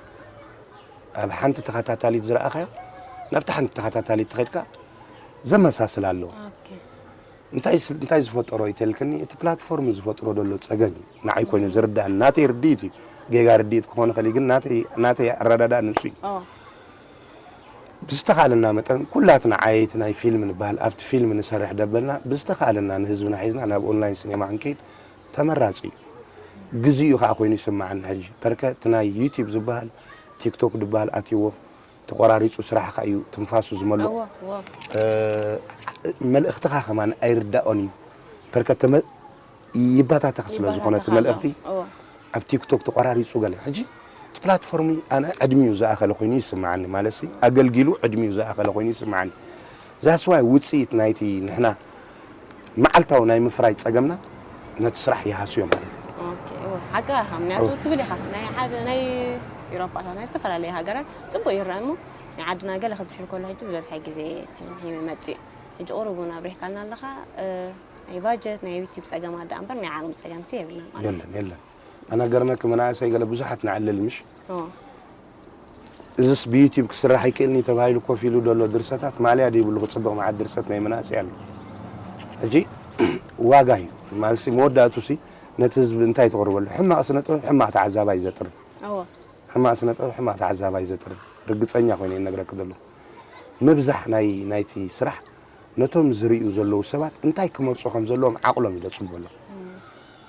ኣብ ሓንቲ ተኸታታሊት ዝረኣኻዮ ናብታ ሓንቲ ተኸታታሊት ተኸድካ ዘመሳስል ኣለዎ። ኦኬ። እንታይ ስ-፣ እንታይ ዝፈጠሮ ይተልክኒ፣ እቲ ፕላትፎርም ዝፈጥሮ ዘሎ ጸገም እዩ። ንዓይ ኮይኑ ዝርዳእኒ፣ ናተይ ርድኢት እዩ። ጌጋ ርድኢት ክኾን ይኽእል እዩ፣ ግን ናተይ፣ ናተይ ኣረዳድኣ ንሱ እዩ። ኦ። ብዝተኻለና መጠን ኩላትና ዓየይቲ ናይ ፊልም ንበሃል፣ ኣብቲ ፊልም ንሰርሕ ደበልና፣ ብዝተኻለና ንህዝብና ሒዝና ናብ ኦንላይን ሲኔማ ክንከይድ ተመራጺ እዩ። ግዜኡ ከኣ ኮይኑ ይስምዓኒ ሕጂ። በርከ እቲ ናይ ዩቲዩብ ዝበሃል፣ ቲክቶክ ዝበሃል ኣትይዎ፣ ተቆራሪጹ ስራሕካ እዩ ትንፋሱ ዝመልእ። እወ፣ እወ። እ፣ መልእኽትኻ ከማን ኣይርዳኦን እዩ። በርከ ተመ-፣ ይበታተኽ ስለ ዝኾነ እቲ ይበታተኽ ኣሎ። መልእኽቲ እወ። ኣብ ቲክቶክ ተቆራሪጹ ገለ። ሕጂ እቲ ፕላትፎርም ኣነ ዕድሚኡ ዝኣኸለ ኮይኑ ይስምዓኒ። ማለትሲ ኣገልጊሉ ዕድሚኡ ዝኣኸለ ኮይኑ ይስምዓኒ። That's why ውጽኢት ናይቲ ንሕና መዓልታዊ ናይ ምፍራይ ጸገምና ነቲ ስራሕ ይሃስዮ ማለት እዩ። ኦኬ፣ እወ፣ ሓቅኻ ኢኻ። ምክንያቱ እወ። ትብል ኢኻ፣ ናይ ሓደ፣ ናይ ኤውሮጳታት፣ ናይ ዝተፈላለያ ሃገራት ጽቡቕ ይረአ እሞ፣ ናይ ዓድና ገለ ክዝሕል ከሎ፣ ሕጂ ዝበዝሐ ግዜ እቲ ሒመ መጽኡ እዩ። ሕጂ ቁሩብ እውን ኣብሪህካልና ኣለኻ፣ እ፣ ናይ ባጀት፣ ናይ ዩቲዩብ ጸገማት ደኣ እምበር፣ ናይ ዓቕሚ ጸገምሲ የብልናን ማለት እዩ። የለን፣ የለን። ኣነ ገርመኪ፣ መናእሰይ ገለ ብዙሓት ንዕልል፣ ምሽ? እወ። እዝስ ብዩቲዩብ ክስራሕ ይክእልኒ ተባሂሉ ኮፍ ኢሉ ዘሎ ድርሰታት ማልያ ዘይብሉ ክጽብቕ መዓት ድርሰት ናይ መናእሰይ ኣሎ። ሕጂ ዋጋ እዩ። ማለትሲ መወዳእቱሲ ነቲ ህዝቢ እንታይ ተቕርበሉ? ሕማቕ ስነ ጥበብ ሕማቕ ተዓዛባይ ዘጥርብ። እወ። ሕማቕ ስነ ጥበብ ሕማቕ ተዓዛባይ ዘጥርብ። ርግጸኛ ኮይነ እየ እነግረኪ ዘለኹ። ምብዛሕ ናይ፣ ናይቲ ስራሕ ነቶም ዝርእዩ ዘለዉ ሰባት እንታይ ክመርጹ ከም ዘለዎም ዓቕሎም እዩ ዘጽቡ ኣሎ።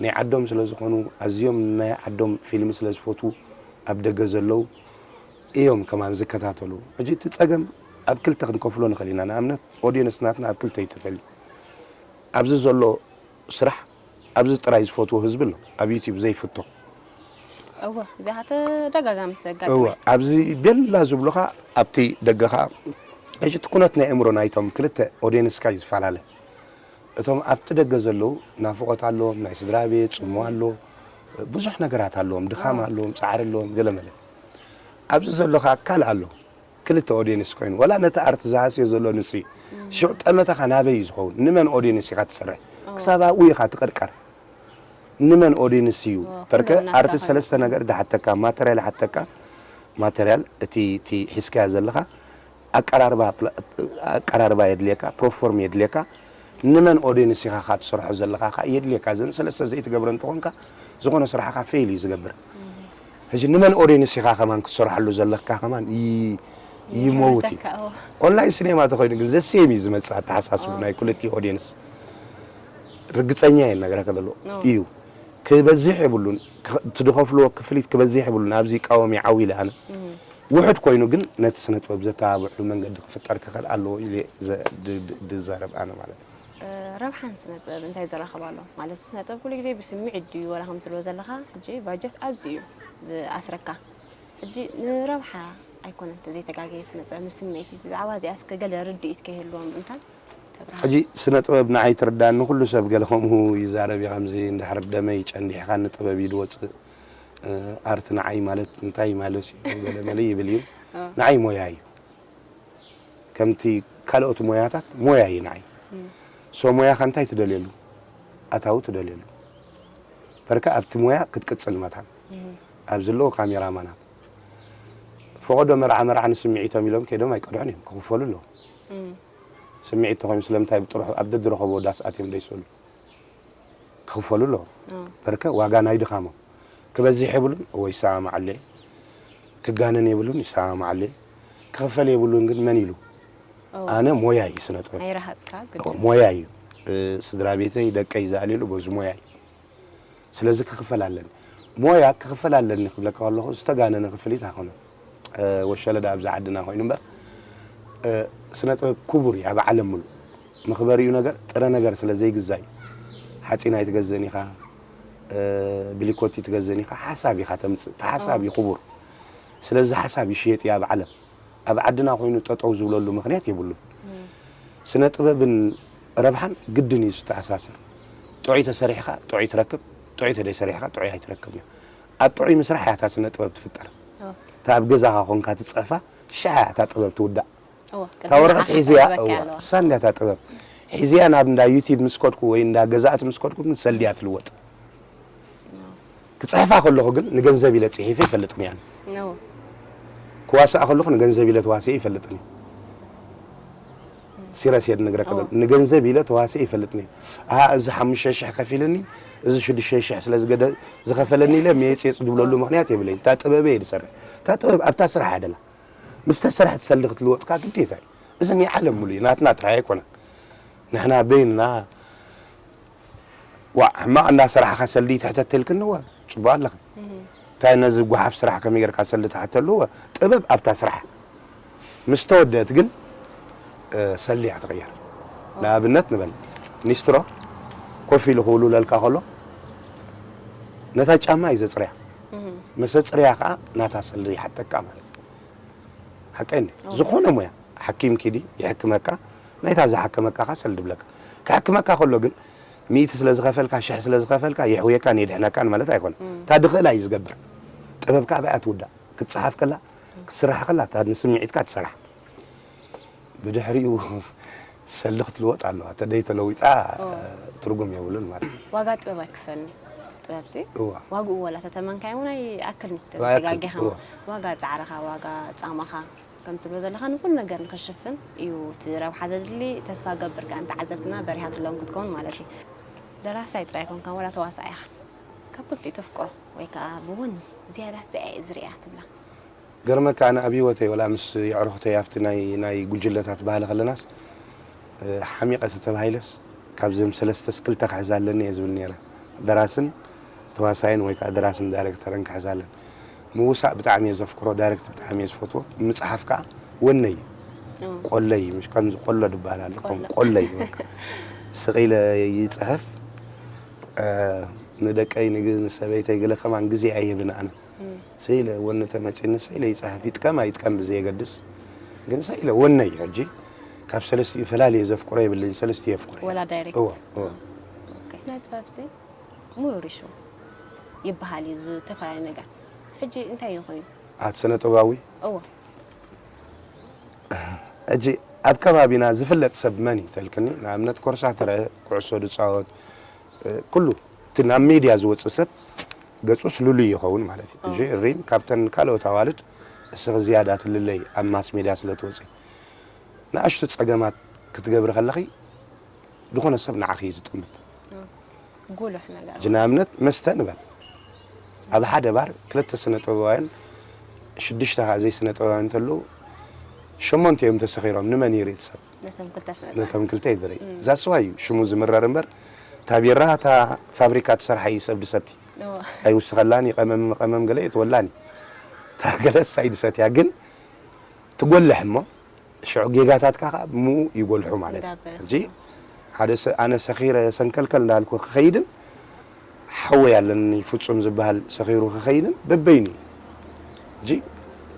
ናይ ዓዶም ስለ ዝኾኑ፣ ኣዝዮም ናይ ዓዶም ፊልም ስለ ዝፈትዉ፣ ኣብ ደገ ዘለዉ እዮም ከማን ዝከታተሉ። ሕጂ እቲ ጸገም ኣብ ክልተ ክንከፍሎ ንኽእል ኢና። ንኣብነት ኦድየንስ ናትና ኣብ ክልተ እዩ ተፈልዩ። ኣብዚ ዘሎ ስራሕ ኣብዚ ጥራይ ዝፈትዎ ህዝቢ ኣሎ፣ ኣብ ዩቲዩብ ዘይፍቶ። እወ፣ እዚኣ ተደጋጋሚ ዘጋጥም እወ፣ እዩ። ኣብዚ ቤላ ዝብሉኻ ኣብቲ ደገኻ፣ ሕጂ እቲ ኩነት ናይ ኣእምሮ ናይቶም ክልተ ኦድየንስካ እዩ ዝፈላለ። እቶም ኣብቲ ደገ ዘለዉ ናፍቖት ኣለዎም፣ ናይ ስድራ ቤት ጽምዋ ኣሎ፣ ብዙሕ ነገራት ኣለዎም፣ ድኻም ኣዎ። ኣለዎም፣ ጻዕሪ ኣለዎም፣ ገለ መለ። ኣብዚ ዘሎ ከኣ ካልእ ኣሎ። ክልተ ኦዲየንስ ኮይኑ፣ ዋላ ነቲ ኣርቲ ዝሃስዮ ዘሎ ንሱ እዩ። ሽዑ ጠመተኻ ናበይ እዩ ዝኸውን? ንመን ኦዲየንስ ኢኻ ትሰርሕ? ክሳብ ኣብኡ ኢኻ ትቕርቀር። ንመን ኦዲየንስ እዩ? ኦ፣ በርከ ኩሉ ኣርቲ ናትካ ሰለስተ ነገር ድሓተካ፣ ማተርያል ሓተካ፣ ማተርያል እቲ፣ እቲ ሒዝካዮ ዘለኻ ኣቀራርባ ፕላ-፣ ኣቀራርባ የድልየካ፣ ፕሮፎርም የድልየካ። ንመን ኦዲየንስ ኢኻ ኸዓ ትሰርሖ ዘለኻ ኸዓ የድልየካ። እዘን ሰለስተ ዘይትገብረ እንተኾንካ፣ ዝኾነ ስራሕኻ ፌል እዩ ዝገብር። ሕጂ ንመን ኦዲየንስ ኢኻ ከማን ክትሰርሓሉ ዘለካ ከማን ይ-፣ ይመውት እዩ። ይሕርሰካ፣ እዎ። ኦንላይን ሲኔማ ተኾይኑ ግን ዘሴም እዩ ዝመጽእ ኣተሓሳስቡ ኦ። ናይ ክልቲኡ ኦዲየንስ። ርግጸኛ እየ ነግረካ ዘሎ። ኦ። እዩ። ክበዝሕ የብሉን። ክኸ-፣ እቲ ዝኸፍልዎ ክፍሊት ክበዝሕ የብሉን። ኣብዚ ይቃወም እየ ዓው ኢለ ኣነ። እም። ውሑድ ኮይኑ ግን ነቲ ስነ ጥበብ ዘተባብዕሉ መንገዲ ክፍጠር ክኽእል ኣለዎ ኢለ እየ ዘ-፣ ድ-፣ ድ-፣ ድዛረብ ኣነ ማለት እዩ። እ፣ ረብሓን ስነ ጥበብ እንታይ ዘራኽብ ኣሎ? ማለት ስነ ጥበብ ኩሉ ግዜ ብስምዒት ድዩ? ወላ ከም ትብሎ ዘለኻ ሕጂ ባጀት ኣዝዩ እዩ ዝኣስረካ። ሕጂ ንረብሓ ኣይኮነን፣ ተዘይተጋገየ ስነ ጥበብ ንስምዒት እዩ። ብዛዕባ እዚኣ እስከ ገለ ርድኢት ከይህልዎም እንታይ ተብርሃ? ሕጂ ስነ ጥበብ ንዓይ ትርዳኒ፣ ኩሉ ሰብ ገለ ከምኡ ይዛረብ እዩ፣ ከምዚ እንድሕር ደመይ ጨንዲሕካ ንጥበብ እዩ ዝወፅእ። እ፣ ኣርት ንዓይ ማለት እንታይ ማለት እዩ? ገለ መለ ይብል እዩ። እ። ንዓይ ሞያ እዩ። ከምቲ ካልኦት ሞያታት ሞያ እዩ ንዓይ። እም። ሶ ሞያኻ እንታይ ትደልየሉ? ኣታዊ ትደልየሉ። በርካ ኣብቲ ሞያ ክትቅጽል መታን። እም። ኣብ ዘለዉ ካሜራማናት። ፈቐዶ መርዓ መርዓ ንስምዒቶም ኢሎም ከይዶም ኣይቀድሑን እዮም። ክኽፈሉ ኣለዎም። እም። ስምዒት ተኾይኑ ስለምንታይ ብጥርሑ ኣብ ደድረኸብዎ ዳስ ኣትዮም ደይሰሉ? ክኽፈሉ ኣለዎም። ኦ። በርከ ዋጋ ናይ ድኻሞም። ክበዝሕ የብሉን፣ እወ ይሰማማዓሉ እየ። ክጋነን የብሉን፣ ይሰማማዓሉ እየ። ክኽፈል የብሉን ግን መን ኢሉ? ኦ። ኣነ ሞያ እዩ ስነ ጥበብ። ኣይረሃጽካ ግድን። ሞያ እዩ። እ፣ ስድራ ቤተይ፣ ደቀይ ዝኣልየሉ በዚ ሞያ እዩ። ስለዚ ክኽፈል ኣለኒ። ሞያ ክኽፈል ኣለኒ ክብለካ ከለኹ ዝተጋነነ ክፍሊት ኣይኮነን። እ፣ ወሸለዳ ኣብዚ ዓድና ኮይኑ እምበር፣ እ፣ ስነ ጥበብ ክቡር እዩ ኣብ ዓለም ምሉእ። መኽበሪኡ ነገር ጥረ ነገር ስለ ዘይግዛእ እዩ። ሓፂን ኣይትገዝእን ኢኻ፣ እ፣ ብሊኮቲ ትገዝእን ኢኻ፣ ሓሳብ ኢኻ ተምፅእ። እቲ ሓሳብ እዩ ክቡር። ስለዚ ሓሳብ ይሽየጥ እዩ ኣብ ዓለም። ኣብ ዓድና ኮይኑ ጠጠው ዝብለሉ ምኽንያት የብሉን። እም። ስነ ጥበብን ረብሓን ግድን እዩ ዝተኣሳሰር። ጥዑይ ተሰሪሕኻ ጥዑይ ትረክብ፣ ጥዑይ ተደይሰሪሕኻ ጥዑይ ኣይትረክብን እዩ። ኣብ ጥዑይ ምስራሕ እያ እታ ስነ ጥበብ ትፍጠር። ኦ። እታ ኣብ ገዛኻ ኮንካ ትፅሕፋ ሽሓ እያ እታ ጥበብ ትውዳእ። እወ፣ እታ ቅድሚ ወረቐት ንዓኻ ሒዝያ፣ ክተቕርበካ እዋ፣ ኣለዋ። እሳ እንድያ እታ ጥበብ። ሒዝያ ናብ እንዳ ዩቲብ ምስ ከድኩ ወይ እንዳ ገዛእቲ ምስ ከድኩ ግን ሰልዲ እያ ትልወጥ። ክጽሕፋ ከለኹ ግን ንገንዘብ ኢለ ጽሒፈ ይፈልጥን እየ። እወ። ክዋሳእ ከለኹ ንገንዘብ ኢለ ተዋሲኤ ይፈልጥን እየ። ሲረስ እየ ዝነግረካ ዘለኹ። እወ። ንገንዘብ ኢለ ተዋሲኤ ይፈልጥን እየ። ኣሃ፣ እዚ ሓሙሽተ ሽሕ ከፊልኒ፣ እዚ ሽዱሽተ ሽሕ ስለ ዝገደ-፣ ዝኸፈለኒ ኢለ ሜጽ ሜጽ ድብለሉ ምኽንያት የብለይን። እታ ጥበበይ እየ ዝሰርሕ። እታ ጥበብ ኣብታ ስራሕ እያ ደላ። ምስ ተሰርሐት ሰልዲ ክትልወጥካ ግዴታ እዩ። እዚ ናይ ዓለም ሙሉ እዩ፣ ናትና ጥራይ ኣይኮነን። ንሕና በይንና፣ ዋእ፣ ሕማቕ እንዳሰራሕኻ ሰልዲ ይትሕተት ኢልክኒ፣ እወ፣ ጽቡቕ ኣለኺ። እህ። እንታይ ነዚ ጓሓፍ ስራሕ ከመይ ጌርካ ሰልዲ ትሓተሉ? እወ፣ ጥበብ ኣብታ ስራሕ። ምስ ተወደአት ግን፣ እ፣ ሰልዲ እያ ትቕየር። ንኣብነት ንበል፣ ኒስትሮ ኮፍ ኢሉ ክውልውለልካ ከሎ፣ ነታ ጫማ እዩ ዘጽርያ። እህ። ምስ ኣጽርያ ከኣ ናታ ሰልዲ ይሓተካ ማለት እዩ። ሓቀይ እንዴ? እወ። ዝኾነ ሞያ፣ ሓኪም ኪዲ፣ ይሕክመካ፣ ናይታ ዝሓከመካ ኸ ሰልዲ ብለካ። ክሕክመካ ከሎ ግን፣ ሚእቲ ስለ ዝኸፈልካ፣ ሽሕ ስለ ዝኸፈልካ፣ የሕውየካን የድሕነካን ማለት ኣይኮነን። እም። እታ ድኽእላ እዩ ዝገብር። ጥበብ ከኣ ብኣያ ትውዳእ። ክትጸሓፍ ከላ፣ ክትስራሕ ከላ፣ እታ ንስምዒትካ ትሰርሓ። ብድሕሪኡ ሰልዲ ክትልወጥ ኣለዋ። ተደይ ተለዊጣ፣ እወ። ትርጉም የብሉን ማለት እዩ። ዋጋ ጥበብ ኣይክፈልን እዩ። ጥበብሲ እወ። ዋግኡ ወላ ተተመንካዮ እውን ኣይኣክልን እዩ። ዋጋ ኣይኣክልን፣ ተዘይተጋጊኻ እወ። ዋጋ ጻዕርኻ፣ ዋጋ ጻማኻ፣ ከም ትብሎ ዘለኻ ንኹሉ ነገር ንኽሽፍን እዩ እቲ ረብሓ ዘድሊ። ተስፋ ገብር ከኣ ንተዓዘብትና በሪሃትሎም ክትከውን ማለት እዩ። ደራሳይ ጥራይ ኣይኮንካን፣ ዋላ ተዋሳኣይ ኢኻ። ካብ ክልቲኡ ተፍቅሮ ወይ ከኣ ብወኒ ዝያዳ እዚኣ እየ ዝርእያ ትብላ? ገርመካ፣ ኣነ ኣብ ህይወተይ ወላ ምስ የዕሩኽተይ ኣብቲ ናይ፣ ናይ ጉጅለታት ባህሊ ከለናስ፣ እ፣ ሓሚቐ ተተባሂለስ ካብዘም ሰለስተስ ክልተ ክሕዝ ኣለኒ እየ ዝብል ነይረ። ደራስን ተዋሳይን ወይ ከዓ ደራስን ዳይሬክተርን ክሕዝ ኣለኒ። ምውሳእ ብጣዕሚ እየ ዘፍቅሮ፣ ዳይሬክት ብጣዕሚ እየ ዝፈትዎ። ምፅሓፍ ከዓ ወነይ እዩ። እ። ቆለይ፣ ምሽ ከምዚ ቆሎ ድበሃል ኣሎ፣ ከም ቆሎ። ቆለይ በቃ። ስቕ ኢለ ይፅሕፍ። እ፣ ንደቀይ፣ ንግ-፣ ንሰበይተይ ገለ ከማን ግዜ ኣይህብን ኣነ። እም። ስኢለ ወኒ ተመጺኒ፣ ስኢለ ይጽሕፍ፣ ይጥቀም ኣይጥቀም ብዘየገድስ፣ ግን ስኢለ ወነይ ሕጂ ካብ ሰለስቲኡ ፈላልየ ዘፍቅሮ የብለይን፣ ሰለስቲኡ የፍቅሮ እየ። ወላ ዳይሬክት? እወ፣ እወ። ኦኬ። ናይ ጥበብሲ ምሩር ይሽው ይበሃል እዩ፣ ዝተፈላለዩ ነገር። ሕጂ እንታይ እዩ ኮይኑ? ኣት ስነ ጥበባዊ? እወ። ሕጂ ኣብ ከባቢና ዝፍለጥ ሰብ መን እዩ ተልክኒ? ንኣብነት ኮርሳተረ፣ ኩዕሶ ዝጻወት፣ እ፣ ኩሉ እቲ ናብ ሜድያ ዝወጽእ ሰብ ገጹስ ልሉይ ይኸውን ማለት እዩ። ሕጂ ሪም ካብተን ካልኦት ኣዋልድ እስኺ ዝያዳ ትልለይ ኣብ ማስ ሜድያ ስለ ትወጺ። ንኣሽቱ ጸገማት ክትገብሪ ከለኺ ዝኾነ ሰብ ንዓኺ እዩ ዝጥምት። ጉሉሕ ነገር። ሕጂ ንኣብነት መስተ ንበል። ኣብ ሓደ ባር ክልተ ስነ ጥበባውያን፣ ሽዱሽተ ከዓ ዘይስነ ጥበባውያን እንተለዉ፣ ሸሞንተ እዮም ተሰኺሮም። ንመን ይርኢ እቲ ሰብ? ነቶም ክልተ ስነ ጥበብ። ነቶም ክልተ ይርኢ። እዛ ስዋ እዩ ሽሙ ዝምረር እምበር፣ እታ ቢራ፣ እታ ፋብሪካ ትሰርሓ እዩ ሰብ ድሰቲ። እዎ። ኣይውስኸላን፣ ይቐመም፣ መቐመም ገለ የትወላን። እታ ገለስ ኣይድሰትያ፣ ግን ትጎልሕ እሞ፣ ሽዑ ጌጋታትካ ከዓ ብኡ ይጎልሑ ማለት እዩ። እንዳበለ። ሕጂ ሓደ ሰ-፣ ኣነ ሰኺረ ሰንከልከል እንዳልኩ ክኸይድን፣ ሓወይ ኣለኒ ፍጹም ዝበሃል ሰኺሩ ክኸይድን በበይኑ እዩ። ሕጂ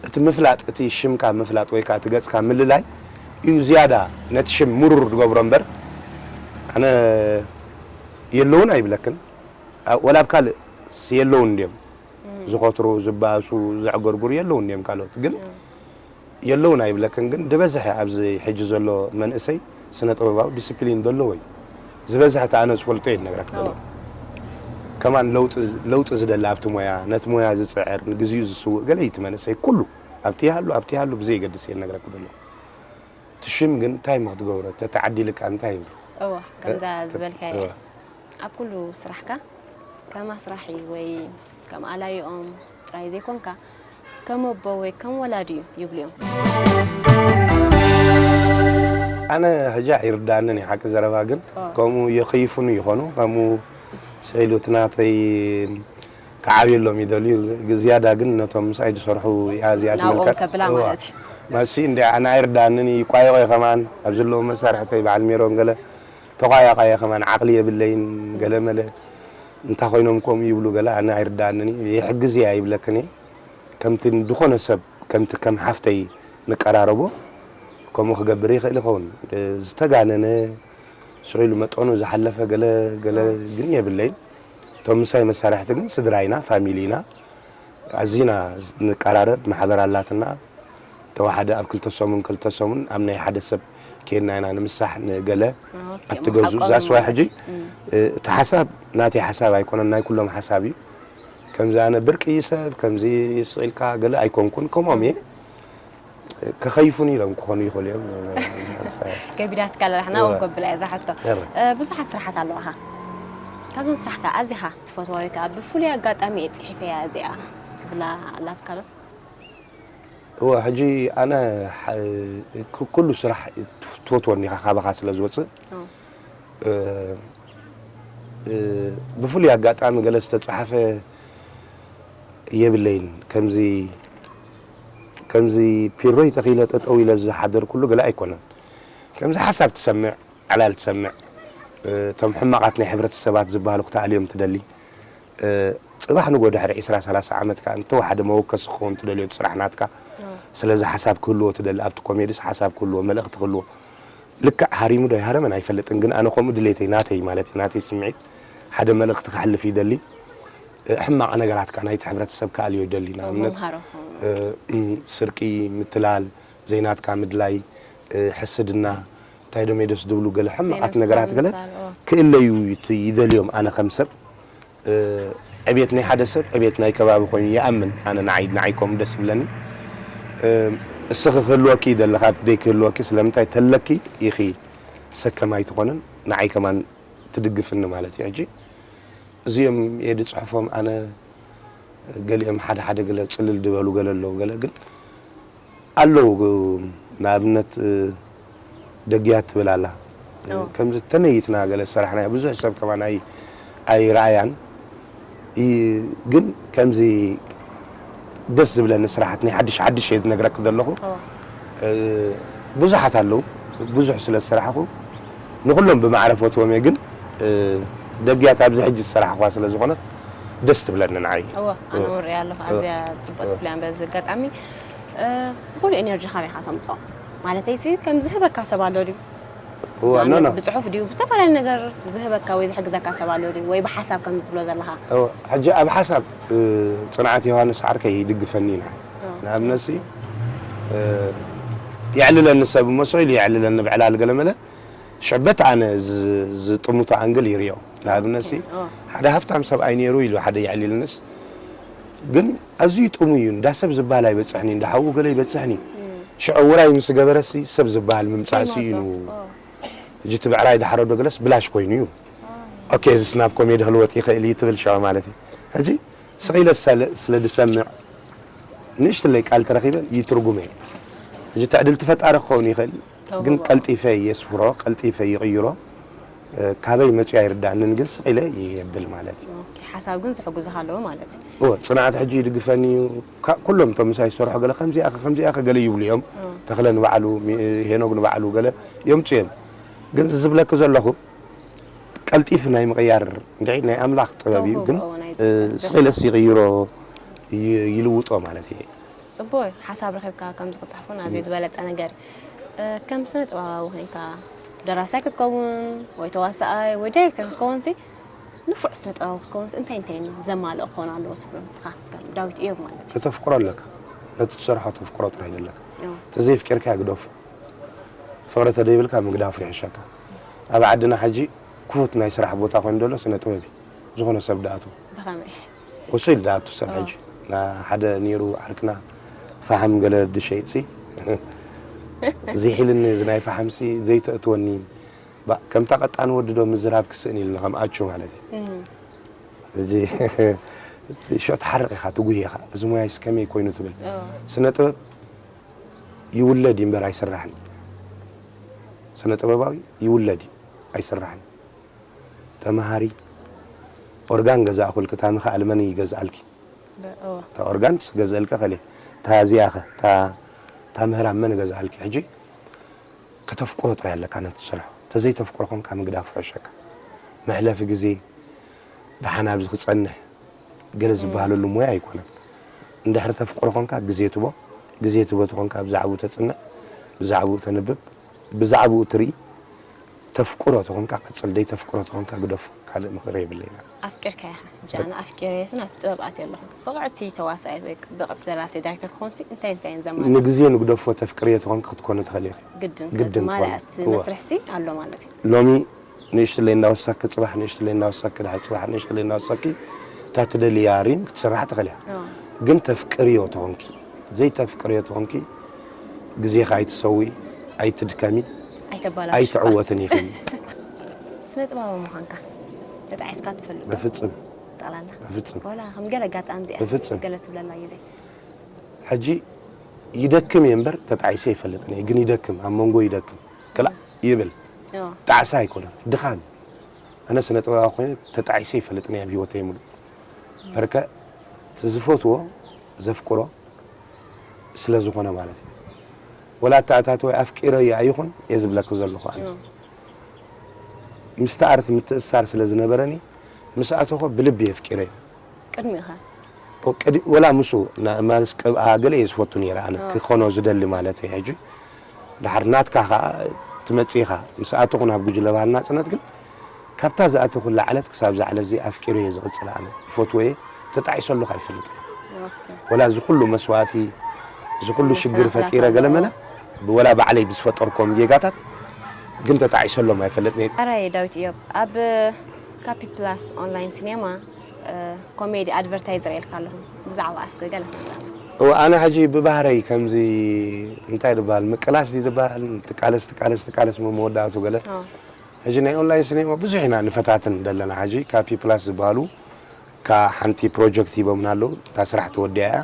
እቲ ምፍላጥ፣ እቲ ሽምካ ምፍላጥ ወይ ከዓ እቲ ገጽካ ምልላይ እዩ ዝያዳ ነቲ ሽም ምሩር ዝገብሮ እምበር፣ ኣነ የለውን ኣይብለክን። ኣብ፣ ወላ ኣብ ካልእ ስ-፣ የለውን እንድዮም። እም። ዝኸትሩ፣ ዝባእሱ፣ ዘዕገርግሩ የለውን እንድዮም ካልኦት። ግን እም። የለውን ኣይብለክን፣ ግን ዝበዝሐ ኣብዚ ሕጂ ዘሎ መንእሰይ ስነ ጥበባዊ ዲስፕሊን ዘለዎ እዩ። ዝበዝሐ እቲ ኣነ ዝፈልጦ እየ ዝነግረክ ዘለኹ። ከማን ለውጢ፣ ለውጢ ዝደሊ ኣብቲ ሞያ፣ ነቲ ሞያ ዝጽዕር፣ ንግዚኡ ዝስውእ ገለ እዩ እቲ መንእሰይ ኩሉ። ኣብቲ ይሃሉ፣ ኣብቲ ይሃሉ ብዘየገድስ እየ ዝነግረክ ዘለኹ። እቲ ሽም ግን እንታይ እሞ ክትገብሮ? ተተዓዲልካ እንታይ ይብል? እወ፣ ከምዛ እ-፣ ዝበልካዮ እወ። ኣብ ኩሉ ስራሕካ ከም ኣስራሒ ወይ ከም ኣላይኦም ጥራይ ዘይኮንካ፣ ከም ኣቦ ወይ ከም ወላዲ እዩ ይብሉ እዮም። ኣነ ሕጂ ኣይርድኣንን እዩ ሓቂ ዘረባ፣ ግን ኦ። ከምኡ ይኸይፉኒ ይኾኑ፣ ከምኡ ስኢሉ እቲ ናተይ ክዓብየሎም ይደልዩ፣ ግ-፣ ዝያዳ ግን ነቶም ምሳይ ዝሰርሑ እያ እዚኣ ናብኦም ትምልከት። ከብላ እዋ። ማለት እዩ። መሲ እንደ ኣነ ኣይርድኣንን እዩ፣ ይቋየቑ እየ ከማን፣ ኣብ ዘለዉ መሳርሕተይ በዓል ሜሮን ገለ ተቋያቋየ ከማን ዓቕሊ የብለይን፣ ገለ መለ እንታይ ኮይኖም ከምኡ ይብሉ ገለ ኣነ ኣይርድኣንን እዩ፣ ይሕግዝ እየ ኣይብለክን እየ። ከምቲ ዝኾነ ሰብ፣ ከምቲ ከም ሓፍተይ ንቀራረቦ፣ ከምኡ ክገብር ይኽእል ይኸውን። ዝተጋነነ፣ ስቕ ኢሉ መጠኑ ዝሓለፈ ገለ፣ ገለ ግን የብለይን። እቶም ምሳይ መሳርሕቲ ግን ስድራ ኢና፣ ፋሚሊ ኢና። ኣዚና ንቀራረብ፣ ማሕበር ኣላትና። ተዋሓደ ኣብ ክልተ ሰሙን፣ ክልተ ሰሙን ኣብ ናይ ሓደ ሰብ ኬድና ኢና ንምሳሕ ንገለ ኦኬ፣ ኣብቲ ገዝኡ። እዛ ስዋ ሕጂ፣ እም። እ፣ እቲ ሓሳብ ናተይ ሓሳብ ኣይኮነን፣ ናይ ኩሎም ሓሳብ እዩ። ከምዚ ኣነ ብርቂ ሰብ፣ ከምዚ ስቕ ኢልካ ገለ ኣይኮንኩን፣ ከምኦም እየ። ከኸይፉኒ ኢሎም ክኾኑ ይኽእሉ እዮም። ከቢዳትካ ኣላ፣ ንሕና እውን እወ። ከብላ እየ እዛ ሕቶ። እወ። እ፣ ብዙሓት ስራሓት ኣለዋኻ። ካብዞም ስራሕካ ኣዚኻ ትፈትዋ ወይ ከዓ ብፍሉይ ኣጋጣሚ እየ ጽሒፈያ እዚኣ ትብላ ኣላትካ ዶ? እወ፣ ሕጂ ኣነ ሓ-፣ ክ-፣ ኩሉ ስራሕ ትፍ-፣ ትፈትዎ እንዲኻ ካባኻ ስለ ዝወፅእ፣ እወ። እ፣ እ፣ ብፍሉይ ኣጋጣሚ ገለ ዝተፃሓፈ የብለይን። ከምዚ፣ ከምዚ ፒሮይ ተኺለ ጠጠው ኢለ ዝሓደርኩሉ ገለ ኣይኮነን። ከምዚ ሓሳብ ትሰምዕ፣ ዕላል ትሰምዕ፣ እ፣ እቶም ሕማቓት ናይ ሕብረተሰባት ዝበሃሉ ክትኣልዮም ትደሊ። እ፣ ጽባሕ ንጎ ድሕሪ ዒስራ ሰላሳ ዓመት ከኣ እንተወሓደ መወከሲ ክኸውን ትደልዮ እቲ ስራሕ ናትካ። ኣዎ። ስለዚ ሓሳብ ክህልዎ ትደሊ፣ ኣብቲ ኮሜዲስ ሓሳብ ክህልዎ፣ መልእኽቲ ክህልዎ። ልክዕ ሃሪሙ ዶ ኣይሃረመን ኣይፈልጥን፣ ግን ኣነ ከምኡ ድሌተይ፣ ናተይ ማለት እዩ፣ ናተይ ስምዒት ሓደ መልእኽቲ ከሕልፍ ይደሊ። እ፣ ሕማቕ ነገራት ከኣ ናይቲ ሕብረተሰብ ክኣልዮ ይደሊ። ኣዎ፣ ንኣብነት፣ መምሃሮ። እ፣ እም፣ ስርቂ፣ ምትላል፣ ዘይናትካ ምድላይ፣ እ፣ ሕስድና፣ እንታይ ዶ ሜዶስ ዝብሉ ገለ ሕማቓት ዘይነብስኻ ነገራት ገለ ምምሳል፣ ኣዎ። ክእለዩ ይት-፣ ይደልዮም። ኣነ ከም ሰብ፣ እ፣ ዕቤት ናይ ሓደ ሰብ ዕቤት ናይ ከባቢ ኮይኑ ይኣምን። ኣነ ንዓይ፣ ንዓይ ከምኡ ደስ ይብለኒ። እ፣ እስኺ ክህልወኪ ይደሊ፣ ካብ ደይ ክህልወኪ፣ ስለምንታይ ተለኪ ኢኺ ሰከም ኣይትኾንን፣ ንዓይ ከማን ትድግፍኒ ማለት እዩ። ሕጂ እዚኦም እየ ዝጽሕፎም ኣነ፣ ገሊኦም ሓደ ሓደ ገለ ጽልል ዝበሉ ገለ ኣለዉ፣ ገለ ግን ኣለዉ። ግ-፣ ንኣብነት፣ እ፣ ደግያት ትብል ኣላ። እ፣ ኦ። ከምዚ ተነይትና ገለ ዝሰራሕናዮ ብዙሕ ሰብ ከማን ኣይ-፣ ኣይረኣያን። ይ-፣ ግን ከምዚ ደስ ዝብለኒ ስራሓት ናይ ሓድሽ ሓድሽ እየ ዝነግረኪ ዘለኹ። ኦ። እ፣ ብዙሓት ኣለዉ። ብዙሕ ስለ ዝሰራሕኹ ንኹሎም ብማዕረ ፈትዎም እየ፣ ግን፣ እ፣ ደግያት ኣብዚ ሕጂ ዝሰራሕኹዋ ስለ ዝኾነት ደስ ትብለኒ ንዓይ። እወ፣ ኣነ እወ። ወሪያ ኣለኹ። እወ። ኣዝያ ጽብቕቲ እወ። ፍልያን በዚ ኣጋጣሚ፣ እ፣ እዚ ኩሉ ኤነርጂ ካበይ ኢኻ ተምጽኦ? ማለተይሲ ከም ዝህበካ ሰብ ኣሎ ድዩ? እወ፣ ንኣብነት ኖ፣ ኖ። ብጽሑፍ ድዩ ብዝተፈላለየ ነገር ዝህበካ ወይ ዝሕግዘካ ሰብ ኣሎ ድዩ? ወይ ብሓሳብ ከም ዝብሎ ዘለኻ? እወ፣ ሕጂ ኣብ ሓሳብ፣ እ፣ ጽንዓት ዮሃንስ ዓርከይ ይድግፈኒ እዩ ንዓይ። እወ። ንኣብነትሲ፣ እ፣ የዕልለኒ ሰብ እሞ ስቕ ኢሉ የዕልለኒ ብዕላል ገለ መለ ሽዕበት ኣነ ዝ- ዝጥምቶ ኣንግል ይርእዮ። ንኣብነት ሲ ሓደ ሃፍታም ሰብኣይ ነይሩ ኢሉ ሓደ የዕልልንስ ግን ኣዝዩ ጥሙ እዩ። እንዳ ሰብ ዝበሃል ኣይበፅሕኒ፣ እንዳ ሓዉ ገለ ይበፅሕኒ። ሽዑ ውራይ ምስ ገበረሲ ሰብ ዝበሃል ምምፃእሲ እዩ። ሕጂ እቲ ብዕራይ ዳሕረዶ ገለስ ብላሽ ኮይኑ እዩ። ኦኬ፣ እዚስ ናብ ኮሜዲ ክልወጥ ይኽእል እዩ ትብል ሸዋ ማለት እዩ። ሕጂ ስቕ ኢለ ሰለ- ስለ ድሰምዕ ንእሽትለይ ቃል ተረኺበ ይትርጉመ እዩ። ሕጂ ትዕድልቲ ፈጣሪ ክኸውን ይኽእል፣ ግን ተውህቦ። ቀልጢፈ የስፍሮ፣ ቀልጢፈ ይቕይሮ። እ፣ ካበይ መፅኡ ኣይርዳእንን፣ ግን ስቕ ኢለ የብል ማለት እዩ። ኦኬ፣ ሓሳብ ግን ዝሕጉዝኻ ኣለዎ ማለት እዩ። እወ፣ ፅንዓት ሕጂ ይድግፈኒ እዩ። ካ- ኩሎም እቶም ምሳይ ዝሰርሑ ገለ ከምዚኣ ኸ- ከምዚኣ ኸ ገለ ይብሉ እዮም። ተኽለ ንባዕሉ፣ ሚ- ሄኖግ ንባዕሉ ገለ የምፁ እዮም። ግን ዝብለኪ ዘለኹ ቀልጢፍ ናይ ምቕያር እንድዒ ናይ ኣምላኽ ጥበብ እዩ። ግን ተውህቦ ናይ እ፣ ስቕ ኢለስ ይቕይሮ ይ- ይልውጦ ማለት እየ። ጽቡቕ እዩ። ሓሳብ ረኺብካ ከምዚ ክትጽሕፉን ኣዝዩ ዝበለጸ ነገር እዩ። እ፣ ከም ስነ ጥበባዊ ኮይንካ ደራሳይ ክትከውን ወይ ተዋሳኣይ ወይ ዳይሬክተር ክትከውንሲ ንፉዕ ስነ ጥበባዊ ክትከውንሲ እንታይ እንታይ ዘማልኦ ክኾን ኣለዎ ትብሎ ንስኻ ከም ዳዊት እዮብ ማለት እዩ? ከተፍቅሮ ኣለካ። ነቲ ትሰርሖ ተፍቅሮ ጥራይ ዘለካ። እዎ። ተዘይፍቂርካ ግደፎ። ፍቕሪ ተደይብልካ ምግዳፉ ይሕሸካ። ኣብ ዓድና ሕጂ ክፉት ናይ ስራሕ ቦታ ኮይኑ ዘሎ ስነ ጥበብ እዩ። ዝኾነ ሰብ ደኣቱ። ብኸመይ? ወሰይ ደኣቱ ሰብ ሕጂ። ና ሓደ ነይሩ ዓርክና ፈሓም ገለ ድሸይጥሲ። ዝሒልኒ እዚ ናይ ፈሓምሲ ዘይተእትወኒ። ባ- ከምታ ቀጣን ወዲ ዶ ምዝራብ ክስእን ኢልና ከም ኣቹ ማለት እዩ። እም። ሕጂ ሸው ትሓርቕ ኢኻ፣ ትጉህ ኢኻ። እዚ ሞያይስ ከመይ ኮይኑ ትብል። እዎ። ስነ ጥበብ ይውለድ እዩ እምበር ኣይስራሕን። ስነ ጥበባዊ ይውለድ እዩ ኣይስራሕን። ተምሃሪ ኦርጋን ገዛእኹልኪ፣ እታ ምኽኣል መን ይገዝኣልኪ? ብ- እዎ። እታ ኦርጋን ስገዝእልኪ ከለ እታ እዚኣ ኸ እታ እታ ምህራም መን ገዝኣልኪ? ሕጂ ከተፍቅሮ ጥራይ ኣለካ ነቲ ስራሕ። ተዘይተፍቅሮ ኮንካ ምግዳፍ ሕሸካ። መሕለፊ ግዜ ደሓን ኣብዚ ክጸንሕ ገለ ዝበሃለሉ ሞያ ኣይኮነን። እንድሕሪ ተፍቅሮ ኮንካ ግዜ ትቦ፣ ግዜ ትቦ ተኾንካ ብዛዕባኡ ተጽንዕ፣ ብዛዕባኡ ተንብብ፣ ብዛዕባኡ ትርኢ። ተፍቅሮ ተኾንካ ቀጽል፣ ደይ ተፍቅሮ ተኾንካ ግደፎ። ካልእ ምኽሪ የብለይና። ኣፍቂርካ ኢኻ። ሕጂ ኣነ ኣፍቂረየስ ናብቲ ጥበብ ኣትየ ኣለኹ። ብቕዕቲ ተዋሳኣይ ወይ ብቕዕቲ ደራሲ ዳይሬክተር ክኾንሲ እንታይ እንታይ እየን ዘማልእ? ንግዜ ንግደፎ። ተፍቅርዮ ተኾንኪ ክትኮኒ ትኽእሊ ኢኺ። ግድን ግድን ማለት ትኾኒ። እቲ እወ። መስርሕሲ ኣሎ ማለት እዩ። ሎሚ ንእሽትለይ እናወሰኪ ጽባሕ ንእሽትለይ እናወሰኪ ድሓር ጽባሕ ንእሽትለይ እናወሰኪ እታ ትደልያ ሪም ክትስራሕ ትኽእልያ። እዎ። ግን ተፍቅርዮ ተኾንኪ ዘይተፍቅርዮ ተኾንኪ ግዜኻ ኣይትሰዊ ኣይትድከሚ ኣይተባላሽ። ኣይትዕወትን ኢኺ። ስነ ጥበባዊ ምዃንካ ተጣዒስካ ትፈልጥ ዶ? በፍጽም። ጠቕላላ? በፍጽም። ዋላ ከም ገለ ኣጋጣሚ እዚኣስ በፍጽም። ገለ ትብለላ ግዜ? ሕጂ ይደክም እየ እምበር ተጣዒሰ ይፈልጥን እየ። ግን ይደክም፣ ኣብ መንጎ ይደክም። ክላእ ይብል። እዎ። ጣዕሳ ኣይኮነን፣ ድኻም እዩ። ኣነ ስነ ጥበባዊ ኮይነ ተጣዒሰ ይፈልጥን እየ ኣብ ህይወተይ ሙሉእ። በርከ እቲ ዝፈትዎ ዘፍቅሮ ስለ ዝኾነ ማለት እዩ። ወላ ኣተኣታትወ ኣፍቂረዮ ኣይኹን እየ ዝብለኪ ዘለኹ ኣነ። እዎ። ምስቲ ኣርት ምትእስሳር ስለ ዝነበረኒ ምስ ኣተኹ ብልቢ የፍቂረዮ። ቅድሚኻ? ወላ ምስኡ ማለስ ቅብኣ ገለ እየ ዝፈቱ ነይረ ኣነ ክኾኖ ዝደሊ ማለት እዩ። ሕጂ ድሓር ናትካ ከዓ ትመፅእ ኢኻ። ምስ ኣተኹ ናብ ጉጅለ ባህልና ፅነት ግን ካብታ ዝኣተኹላ ዕለት ክሳብ እዛ ዕለት እዚ ኣፍቂሩ እየ ዝቕፅል። ኣነ ይፈትዎ እየ፣ ተጣዒሰሉ ኣይፈልጥን። ወላ እዚ ኩሉ መስዋእቲ እዚ ኩሉ ሽግር ፈጢረ ገለ መለ ወላ ባዕለይ ብዝፈጠርኮም ጌጋታት ግን ተጣዒሰሎም ኣይፈልጥን እየ። ኣራይ ዳዊት እዮብ ኣብ ካፒ ፕላስ ኦንላይን ሲኔማ ኮሜዲ ኣድቨርታይዝ ርእየልካ ኣለኹ። ብዛዕባ ኣስተ ገለ ክትነግረና? እወ፣ ኣነ ሕጂ ብባህረይ ከምዚ እንታይ ድበሃል ምቅላስ ድዩ ድበሃል ትቃለስ ትቃለስ ትቃለስ መወዳእቱ ገለ ሕጂ ናይ ኦንላይን ሲኔማ ብዙሕ ኢና ንፈታትን ዘለና። ሕጂ ካፒ ፕላስ ዝበሃሉ ካ ሓንቲ ፕሮጀክት ሂቦምና ኣለዉ። እታ ስራሕ ተወዲኣ እያ።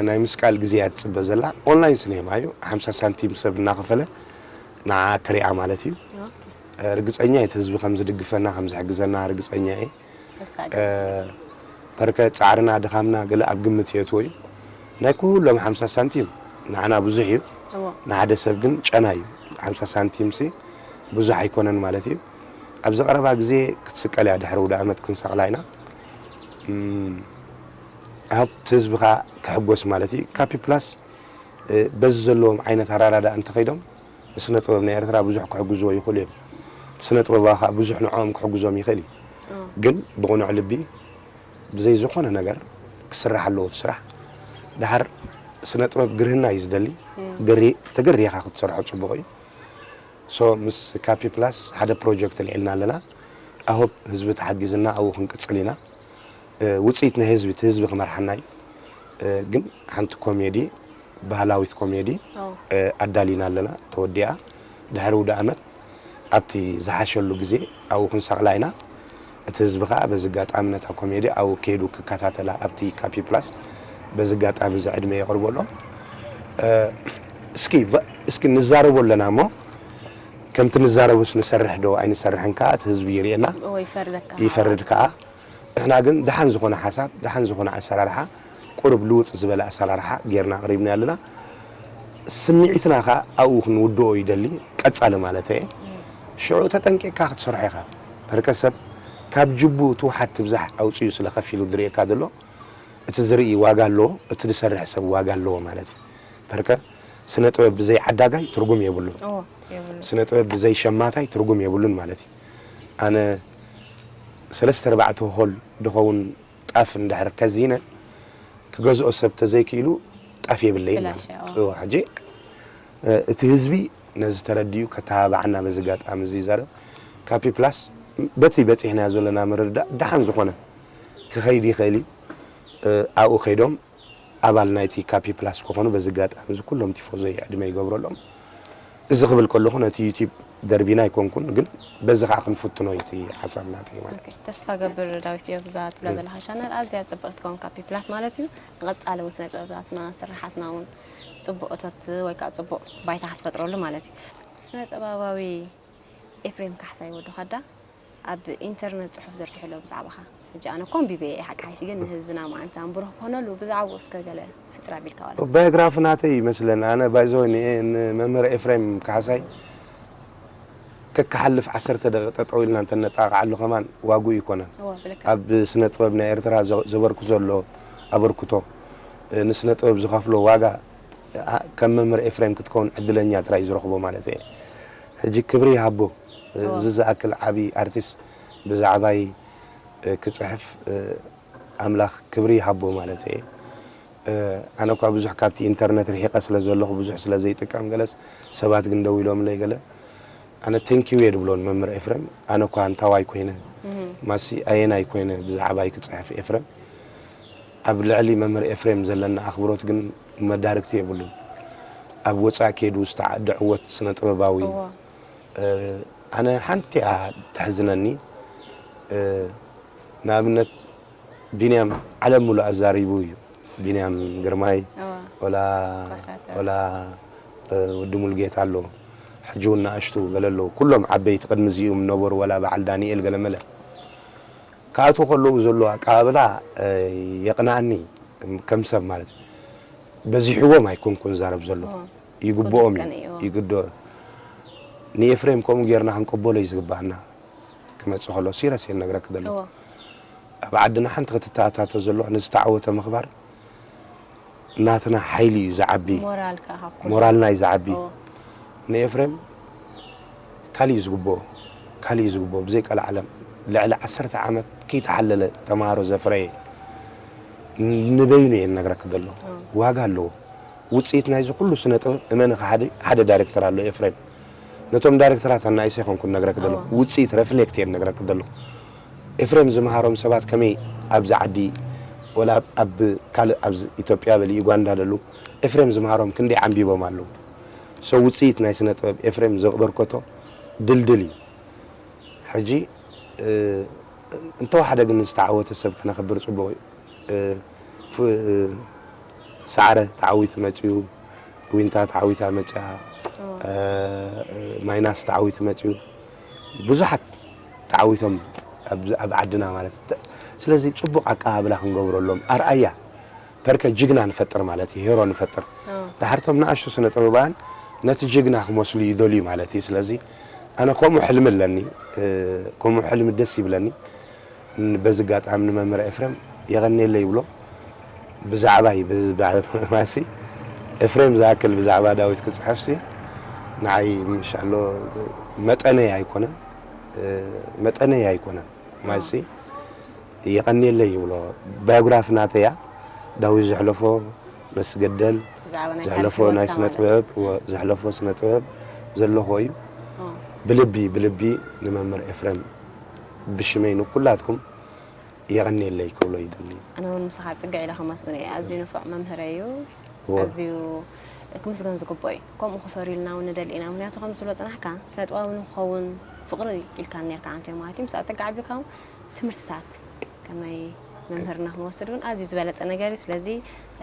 ናይ ምስቃል ግዜ እያ ትጽበ ዘላ። ኦንላይን ሲኔማ እዩ። ሓምሳ ሳንቲም ሰብ እናኸፈለ ንዓ ክሪኣ ማለት እዩ። ርግጸኛ እየ እቲ ህዝቢ ከም ዝድግፈና ከም ዝሕግዘና ርግጸኛ እየ። ተስፋ እ፣ በርከ ጻዕርና ድኻምና ገለ ኣብ ግምት የእትዎ እዩ። ናይ ኩሎም ሓምሳ ሳንቲም ንዓና ብዙሕ እዩ። እዎ። ንሓደ ሰብ ግን ጨና እዩ። ሓምሳ ሳንቲም ሲ ብዙሕ ኣይኮነን ማለት እዩ። ኣብዚ ቀረባ ግዜ ክትስቀል እያ፣ ድሕሪ ውደ ዓመት ክንሰቕላ ኢና። እም፣ ሃብቲ ህዝብኻ ክሕጎስ ማለት እዩ። ካፒ ፕላስ፣ እ፣ በዚ ዘለዎም ዓይነት ኣራዳዳ እንተኸይዶም ንስነ ጥበብ ናይ ኤርትራ ብዙሕ ክሕግዝዎ ይኽእሉ እዮም። እቲ ስነ ጥበባዊ ኸኣ ብዙሕ ንዕኦም ክሕግዞም ይኽእል እዩ። እዎ። ግን ብቕኑዕ ልቢ ብዘይ ዝኾነ ነገር ክስራሕ ኣለዎ እቲ ስራሕ። ደሓር ስነ ጥበብ ግርህና እዩ ዝደሊ። ተገሪኻ ክትሰርሖ ፅቡቕ እዩ። ሶ ምስ ካፒ ፕላስ ሓደ ፕሮጀክት ልዒልና ኣለና። ኣሆብ ህዝቢ ተሓጊዝና ኣብኡ ክንቅፅል ኢና። ውፅኢት ናይ ህዝቢ እቲ ህዝቢ ክመርሓና እዩ። ግን ሓንቲ ኮሜዲ፣ ባህላዊት ኮሜዲ ኣዳሊና ኣለና። ተወዲኣ ድሕሪ ውደ ዓመት ኣብቲ ዝሓሸሉ ግዜ ኣብኡ ክንሰቕላ ኢና። እቲ ህዝቢ ከዓ በዚ ኣጋጣሚ ነታ ኮሜዲ ኣብኡ ከይዱ ክከታተላ ኣብቲ ካፒ ፕላስ በዚ ኣጋጣሚ እዚ ዕድመ የቕርበሎም። እስኪ እስኪ ንዛረቦ ኣለና እሞ ከምቲ ንዛረቦስ ንሰርሕ ዶ ኣይንሰርሕን ከዓ እቲ ህዝቢ ይርእየና ይፈርድ ከዓ። ንሕና ግን ደሓን ዝኾነ ሓሳብ ደሓን ዝኾነ ኣሰራርሓ ቁሩብ ልውጥ ዝበለ ኣሰራርሓ ጌርና ኣቕሪብና ኣለና። ስምዒትና ከዓ ኣብኡ ክንውድኦ ይደሊ። ቀጻሊ ማለት እየ። ሽዑ ተጠንቂቕካ ክትሰርሖ ኢኻ። በርከ ሰብ ካብ ጅቡ ትውሓድ ትብዛሕ ኣውፅኡ ስለ ከፊሉ ዝርእየካ ዘሎ እቲ ዝርኢ ዋጋ ኣለዎ፣ እቲ ዝሰርሕ ሰብ ዋጋ ኣለዎ ማለት እዩ። በርከ ስነ ጥበብ ብዘይ ዓዳጋይ ትርጉም የብሉን። ስነ ጥበብ ብዘይ ሸማታይ ትርጉም የብሉን ማለት እዩ። ኣነ ሰለስተ ኣርባዕተ ሆል ድኸውን ጣፍ እንድሕር ከዚነ ክገዝኦ ሰብ ተዘይክኢሉ ጣፍ የብለይን ማለት እዩ። ሕጂ እቲ ህዝቢ ነዚ ተረዲኡ ከተባብዓና በዚ ኣጋጣሚ እዚ ይዛረብ። ካፒ ፕላስ በቲ በፂሕናዮ ዘለና ምርድዳእ ደሓን ዝኾነ ክኸይድ ይኽእል እዩ። ኣብኡ ከይዶም ኣባል ናይቲ ካፒ ፕላስ ክኾኑ በዚ ኣጋጣሚ እዚ ኩሎም ቲፎዞ ዕድመ ይገብረሎም። እዚ ክብል ከለኹ ነቲ ዩቲብ ደርቢና ኣይኮንኩን፣ ግን በዚ ከዓ ክንፍትኖ እዩ እቲ ሓሳብ ናተይ ማለት እዩ። ተስፋ ገብር ዳዊት እዮ ብዛ ትብላ ዘለካ ቻነል ኣዝያ ፅብቕቲ ትኸውን ካፒ ፕላስ ማለት እዩ። ንቐፃሊ እውን ስነ ጥበባትና ስርሓትና እውን ፅቡቕ እቶት ወይ ከዓ ፅቡቕ ባይታ ክትፈጥረሉ ማለት እዩ። ስነ ጥበባዊ ኤፍሬም ካሕሳይ ወዲ ኻዳ ኣብ ኢንተርነት ጽሑፍ ዘርጊሑ ኣሎ ብዛዕባኻ። ሕጂ ኣነ እኮ ኣንቢበ እየ ሓቂ ሓይሽ ግን ንህዝብና ምኣንቲ ኣንብሮ ክኾነሉ ብዛዕባኡ እስከ ገለ ሕጽር ኣቢልካ ዋላ። ባዮግራፊ ናተይ ይመስለኒ ኣነ ባይዘወይ ንመምህር ኤፍሬም ካሕሳይ ከክሓልፍ ዓሰርተ ደቂቕ ጠጠው ኢልና እንተነጣቕዓሉ ከማን ዋግኡ ይኮነን። ኣብ ስነ ጥበብ ናይ ኤርትራ ዘበርኩ ዘሎ ኣበርክቶ ንስነ ጥበብ ዝኸፍሎ ዋጋ ከም መምህር ኤፍሬም ክትከውን ዕድለኛ ጥራይ ዝረኽቦ ማለት እየ። ሕጂ ክብሪ ይሃቦ። እዚ ዝኣክል ዓቢ ኣርቲስት ብዛዕባይ ክጽሕፍ ኣምላኽ ክብሪ ይሃቦ ማለት እየ። ኣነ እኳ ብዙሕ ካብቲ ኢንተርነት ርሒቐ ስለ ዘለኹ ብዙሕ ስለ ዘይጥቀም ገለስ ሰባት ግን ደው ኢሎምለይ ገለ ኣነ ቴንኪዩ እየ ድብሎ ንመምህር ኤፍሬም። ኣነ እኳ እንታዋይ ኮይነ ማሲ ኣየናይ ኮይነ ብዛዕባይ ክጽሕፍ ኤፍሬም ኣብ ልዕሊ መምህር ኤፍሬም ዘለና ኣኽብሮት ግን መዳርግቲ የብሉን። ኣብ ወጻእ ከይዱ ዝተዓደ ዕወት ስነ ጥበባዊ ኣነ ሓንቲ እያ ተሕዝነኒ። ንኣብነት ቢንያም ዓለም ሙሉእ ኣዛሪቡ እዩ። ቢንያም ግርማይ ወላ ወላ ወዲ ሙልጌታ ኣሎ ሕጂ እውን ንኣሽቱ ገለ ኣለዉ ኩሎም ዓበይቲ ቅድሚ እዚኡ ነበሩ ወላ በዓል ዳንኤል ገለመለ ክኣትዉ ከለዉ ዘሎ ኣቀባብላ የቕንኣኒ ከም ሰብ ማለት በዚሕዎም ኣይኮንኩን ዛረብ ዘሎ ይግብኦም እዩ ይግዶ ንኤፍሬም ከምኡ ጌርና ክንቀበሎ እዩ ዝግባኣና ክመጽእ ከሎ ሲረስ እየ ነግረክ ዘሎ ኣብ ዓድና ሓንቲ ክትተኣታቶ ዘለዋ ንዝተዓወተ ምኽባር ናትና ሓይሊ እዩ ዝዓቢ ሞራልና እዩ ዝዓቢ ንኤፍሬም ካልእ እዩ ዝግብኦ ካልእ እዩ ዝግብኦ ብዘይ ቀልዓለም ልዕሊ ዓሰርተ ዓመት ከይተሓለለ ተምሃሮ ዘፍረየ ንበይኑ እየ ነግረክ ዘሎ ዋጋ ኣለዎ ውፅኢት ናይዚ ኩሉ ስነ ጥበብ እመኒ ሓደ ዳይሬክተር ኣሎ ኤፍሬም ነቶም ዳይሬክተራት ኣናእሰ ይኮንኩ ነግረክ ዘሎ ውፅኢት ረፍሌክት እየ ነግረክ ዘሎ ኤፍሬም ዝምሃሮም ሰባት ከመይ ኣብዚ ዓዲ ወላ ኣብ ካልእ ኣብ ኢትዮጵያ በሊ ዩጋንዳ ደሉ ኤፍሬም ዝምሃሮም ክንደይ ዓንቢቦም ኣለዉ ሰው ውፅኢት ናይ ስነ ጥበብ ኤፍሬም ዘበርከቶ ድልድል እዩ ሕጂ እንተወሓደ ግን ዝተዓወተ ሰብ ከነኽብር ፅቡቕ እዩ ሰዕረ ተዓዊቱ መፅኡ ዊንታ ተዓዊታ መፅያ ማይናስ ተዓዊቱ መፅኡ ብዙሓት ተዓዊቶም ኣብ ዓድና ማለት ስለዚ ፅቡቕ ኣቀባብላ ክንገብረሎም ኣርኣያ ፐርከ ጅግና ንፈጥር ማለት እዩ ሄሮ ንፈጥር ድሓርቶም ንኣሽቱ ስነ ጥበባውያን ነቲ ጅግና ክመስሉ ይደልዩ ማለት እዩ ስለዚ ኣነ ከምኡ ሕልሚ ኣለኒ ከምኡ ሕልሚ ደስ ይብለኒ በዚ ኣጋጣሚ ንመምህር ኤፍሬም የቐንየለይ ይብሎ ብዛዕባይ ማሲ ኤፍሬም ዝኣክል ብዛዕባ ዳዊት ክፅሕፍሲ ንዓይ ምሻሎ መጠነይ ኣይኮነን መጠነይ ኣይኮነን ማሲ የቐንየለይ ይብሎ ባዮግራፊ ናተያ ዳዊት ዘሕለፎ መስገደል ብዛዕባ ናይ ዘሕለፎ ታሪኽ ናይ ህይወትካ ስነ ማለት እዩ። ጥበብ ወ- ዘሕለፎ ስነ ጥበብ ዘለኹ እዩ። ኦ፣ ብልቢ ብልቢ ንመምህር ኤፍሬም ብሽመይ ንኩላትኩም የቐንየለይ ክብሎ ይደሊ። ኣነ እውን ምሳኻ ፅግዕ ኢለ ከመስግኖ እየ። ኣዝዩ ንፉዕ መምህር እዩ። እወ። ኣዝዩ ክምስገን ዝግብኦ እዩ። ከምኡ ክፈርዩልና እውን ንደሊ ኢና። ምክንያቱ ከም ዝብሎ ፅናሕካ ስነ ጥበባዊ ንክኸውን ፍቕሪ ኢልካ ነርካ ኣንተ ማለት እዩ። ምስ ኣፀጋ ዓቢልካ እውን ትምህርትታት ከመይ መምህርና ክንወስድ እውን ኣዝዩ ዝበለፀ ነገር እዩ። ስለዚ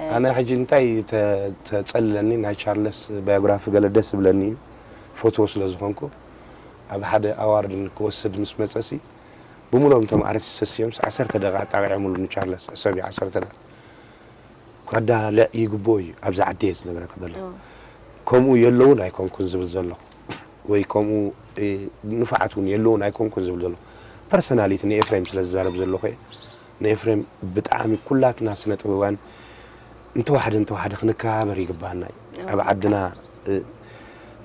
እ፣ ኣነ ሕጂ እንታይ ተ- ተጸልለኒ ናይ ቻርለስ ባዮግራፊ ገለ ደስ ዝብለኒ እዩ ፈትዎ ስለ ዝኾንኩ ኣብ ሓደ ኣዋርድ ክወስድ ምስ መጸሲ ብምሎም እቶም ኣርቲስት ሰስዮም ዓሰርተ ደቂቃ ኣጣቂዖምሉ ንቻርለስ ሕሰብ እዩ ዓሰርተ ደቂቃ ኳዳ ልዕ ይግብኦ እዩ ኣብዚ ዓዲ እየ ዝነግረካ ዘለኹ ኦ፣ ከምኡ የለውን ኣይኮንኩን ዝብል ዘለኹ ወይ ከምኡ እ፣ ንፉዓት እውን የለውን ኣይኮንኩን ዝብል ዘለኹ ፐርሰናሊቲ ንኤፍሬም ስለ ዝዛረብ ዘለኹ እየ ንኤፍሬም ብጣዕሚ ኩላትና ስነ ጥበባን እንተዋሕደ እንተዋሕደ ክንከባበር ይግባኣና እዩ ኣብ ዓድና እ፣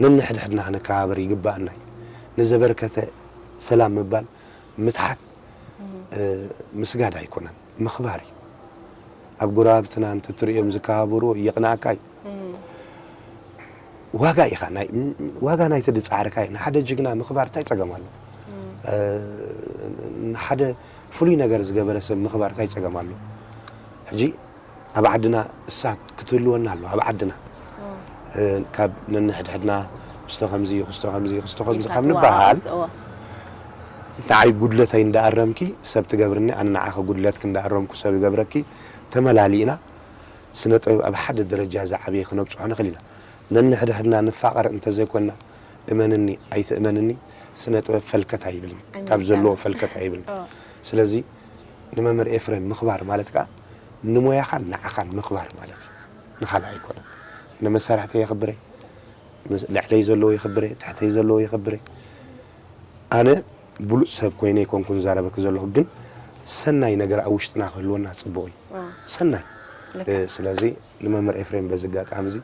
ነንሕድሕድና ክንከባበር ይግባኣና እዩ ንዘበርከተ ሰላም ምባል ምትሓት እ፣ ምስጋድ ኣይኮነን ምኽባር እዩ ኣብ ጎረባብትና እንተትርእዮም ዝከባበርዎ የቕንኣካ እዩ ዋጋ ኢኻ ናይ ዋጋ ናይቲ ድጻዕርካ እዩ ንሓደ ጅግና ምኽባር እንታይ ጸገም ኣሎ እ፣ ንሓደ ፍሉይ ነገር ዝገበረ ሰብ ምኽባር እንታይ ጸገም ኣሎ ሕጂ ኣብ ዓድና እሳት ክትህልወና ኣሎ ኣብ ዓድና እ፣ ካብ ነንሕድሕድና ክስቶ ከምዚ ክስቶ ከምዚ ክስቶ ከምዚ ካብ ንበሃል ንዓይ ጉድለተይ እንዳኣረምኪ ሰብ ትገብርኒ ኣነ ንዓኺ ጉድለትኪ እንዳኣረምኩ ሰብ ይገብረኪ ተመላሊእና ስነ ጥበብ ኣብ ሓደ ደረጃ ዝዓበየ ክነብፅሖ ንኽእል ኢና ነንሕድሕድና ንፋቐር እንተዘይኮንና እመንኒ ኣይትእመንኒ ስነ ጥበብ ፈልከት ኣይብልን ካብ ዘለዎ ፈልከት ኣይብልን ስለዚ ንመምህር ኤፍሬም ምኽባር ማለት ከዓ ንሞያኻን ንዓኻን ምኽባር ማለት እዩ ንኻልእ ኣይኮነን ንመሳርሕተይ የኽብረ ልዕለይ ዘለዎ የኽብረ ትሕተይ ዘለዎ የኽብረ ኣነ ብሉፅ ሰብ ኮይነ ይኮንኩ ዝዛረበኪ ዘለኹ ግን ሰናይ ነገር ኣብ ውሽጥና ክህልወና ፅቡቕ እዩ ሰናይ ስለዚ ንመምህር ኤፍሬም በዚ ኣጋጣሚ እዚ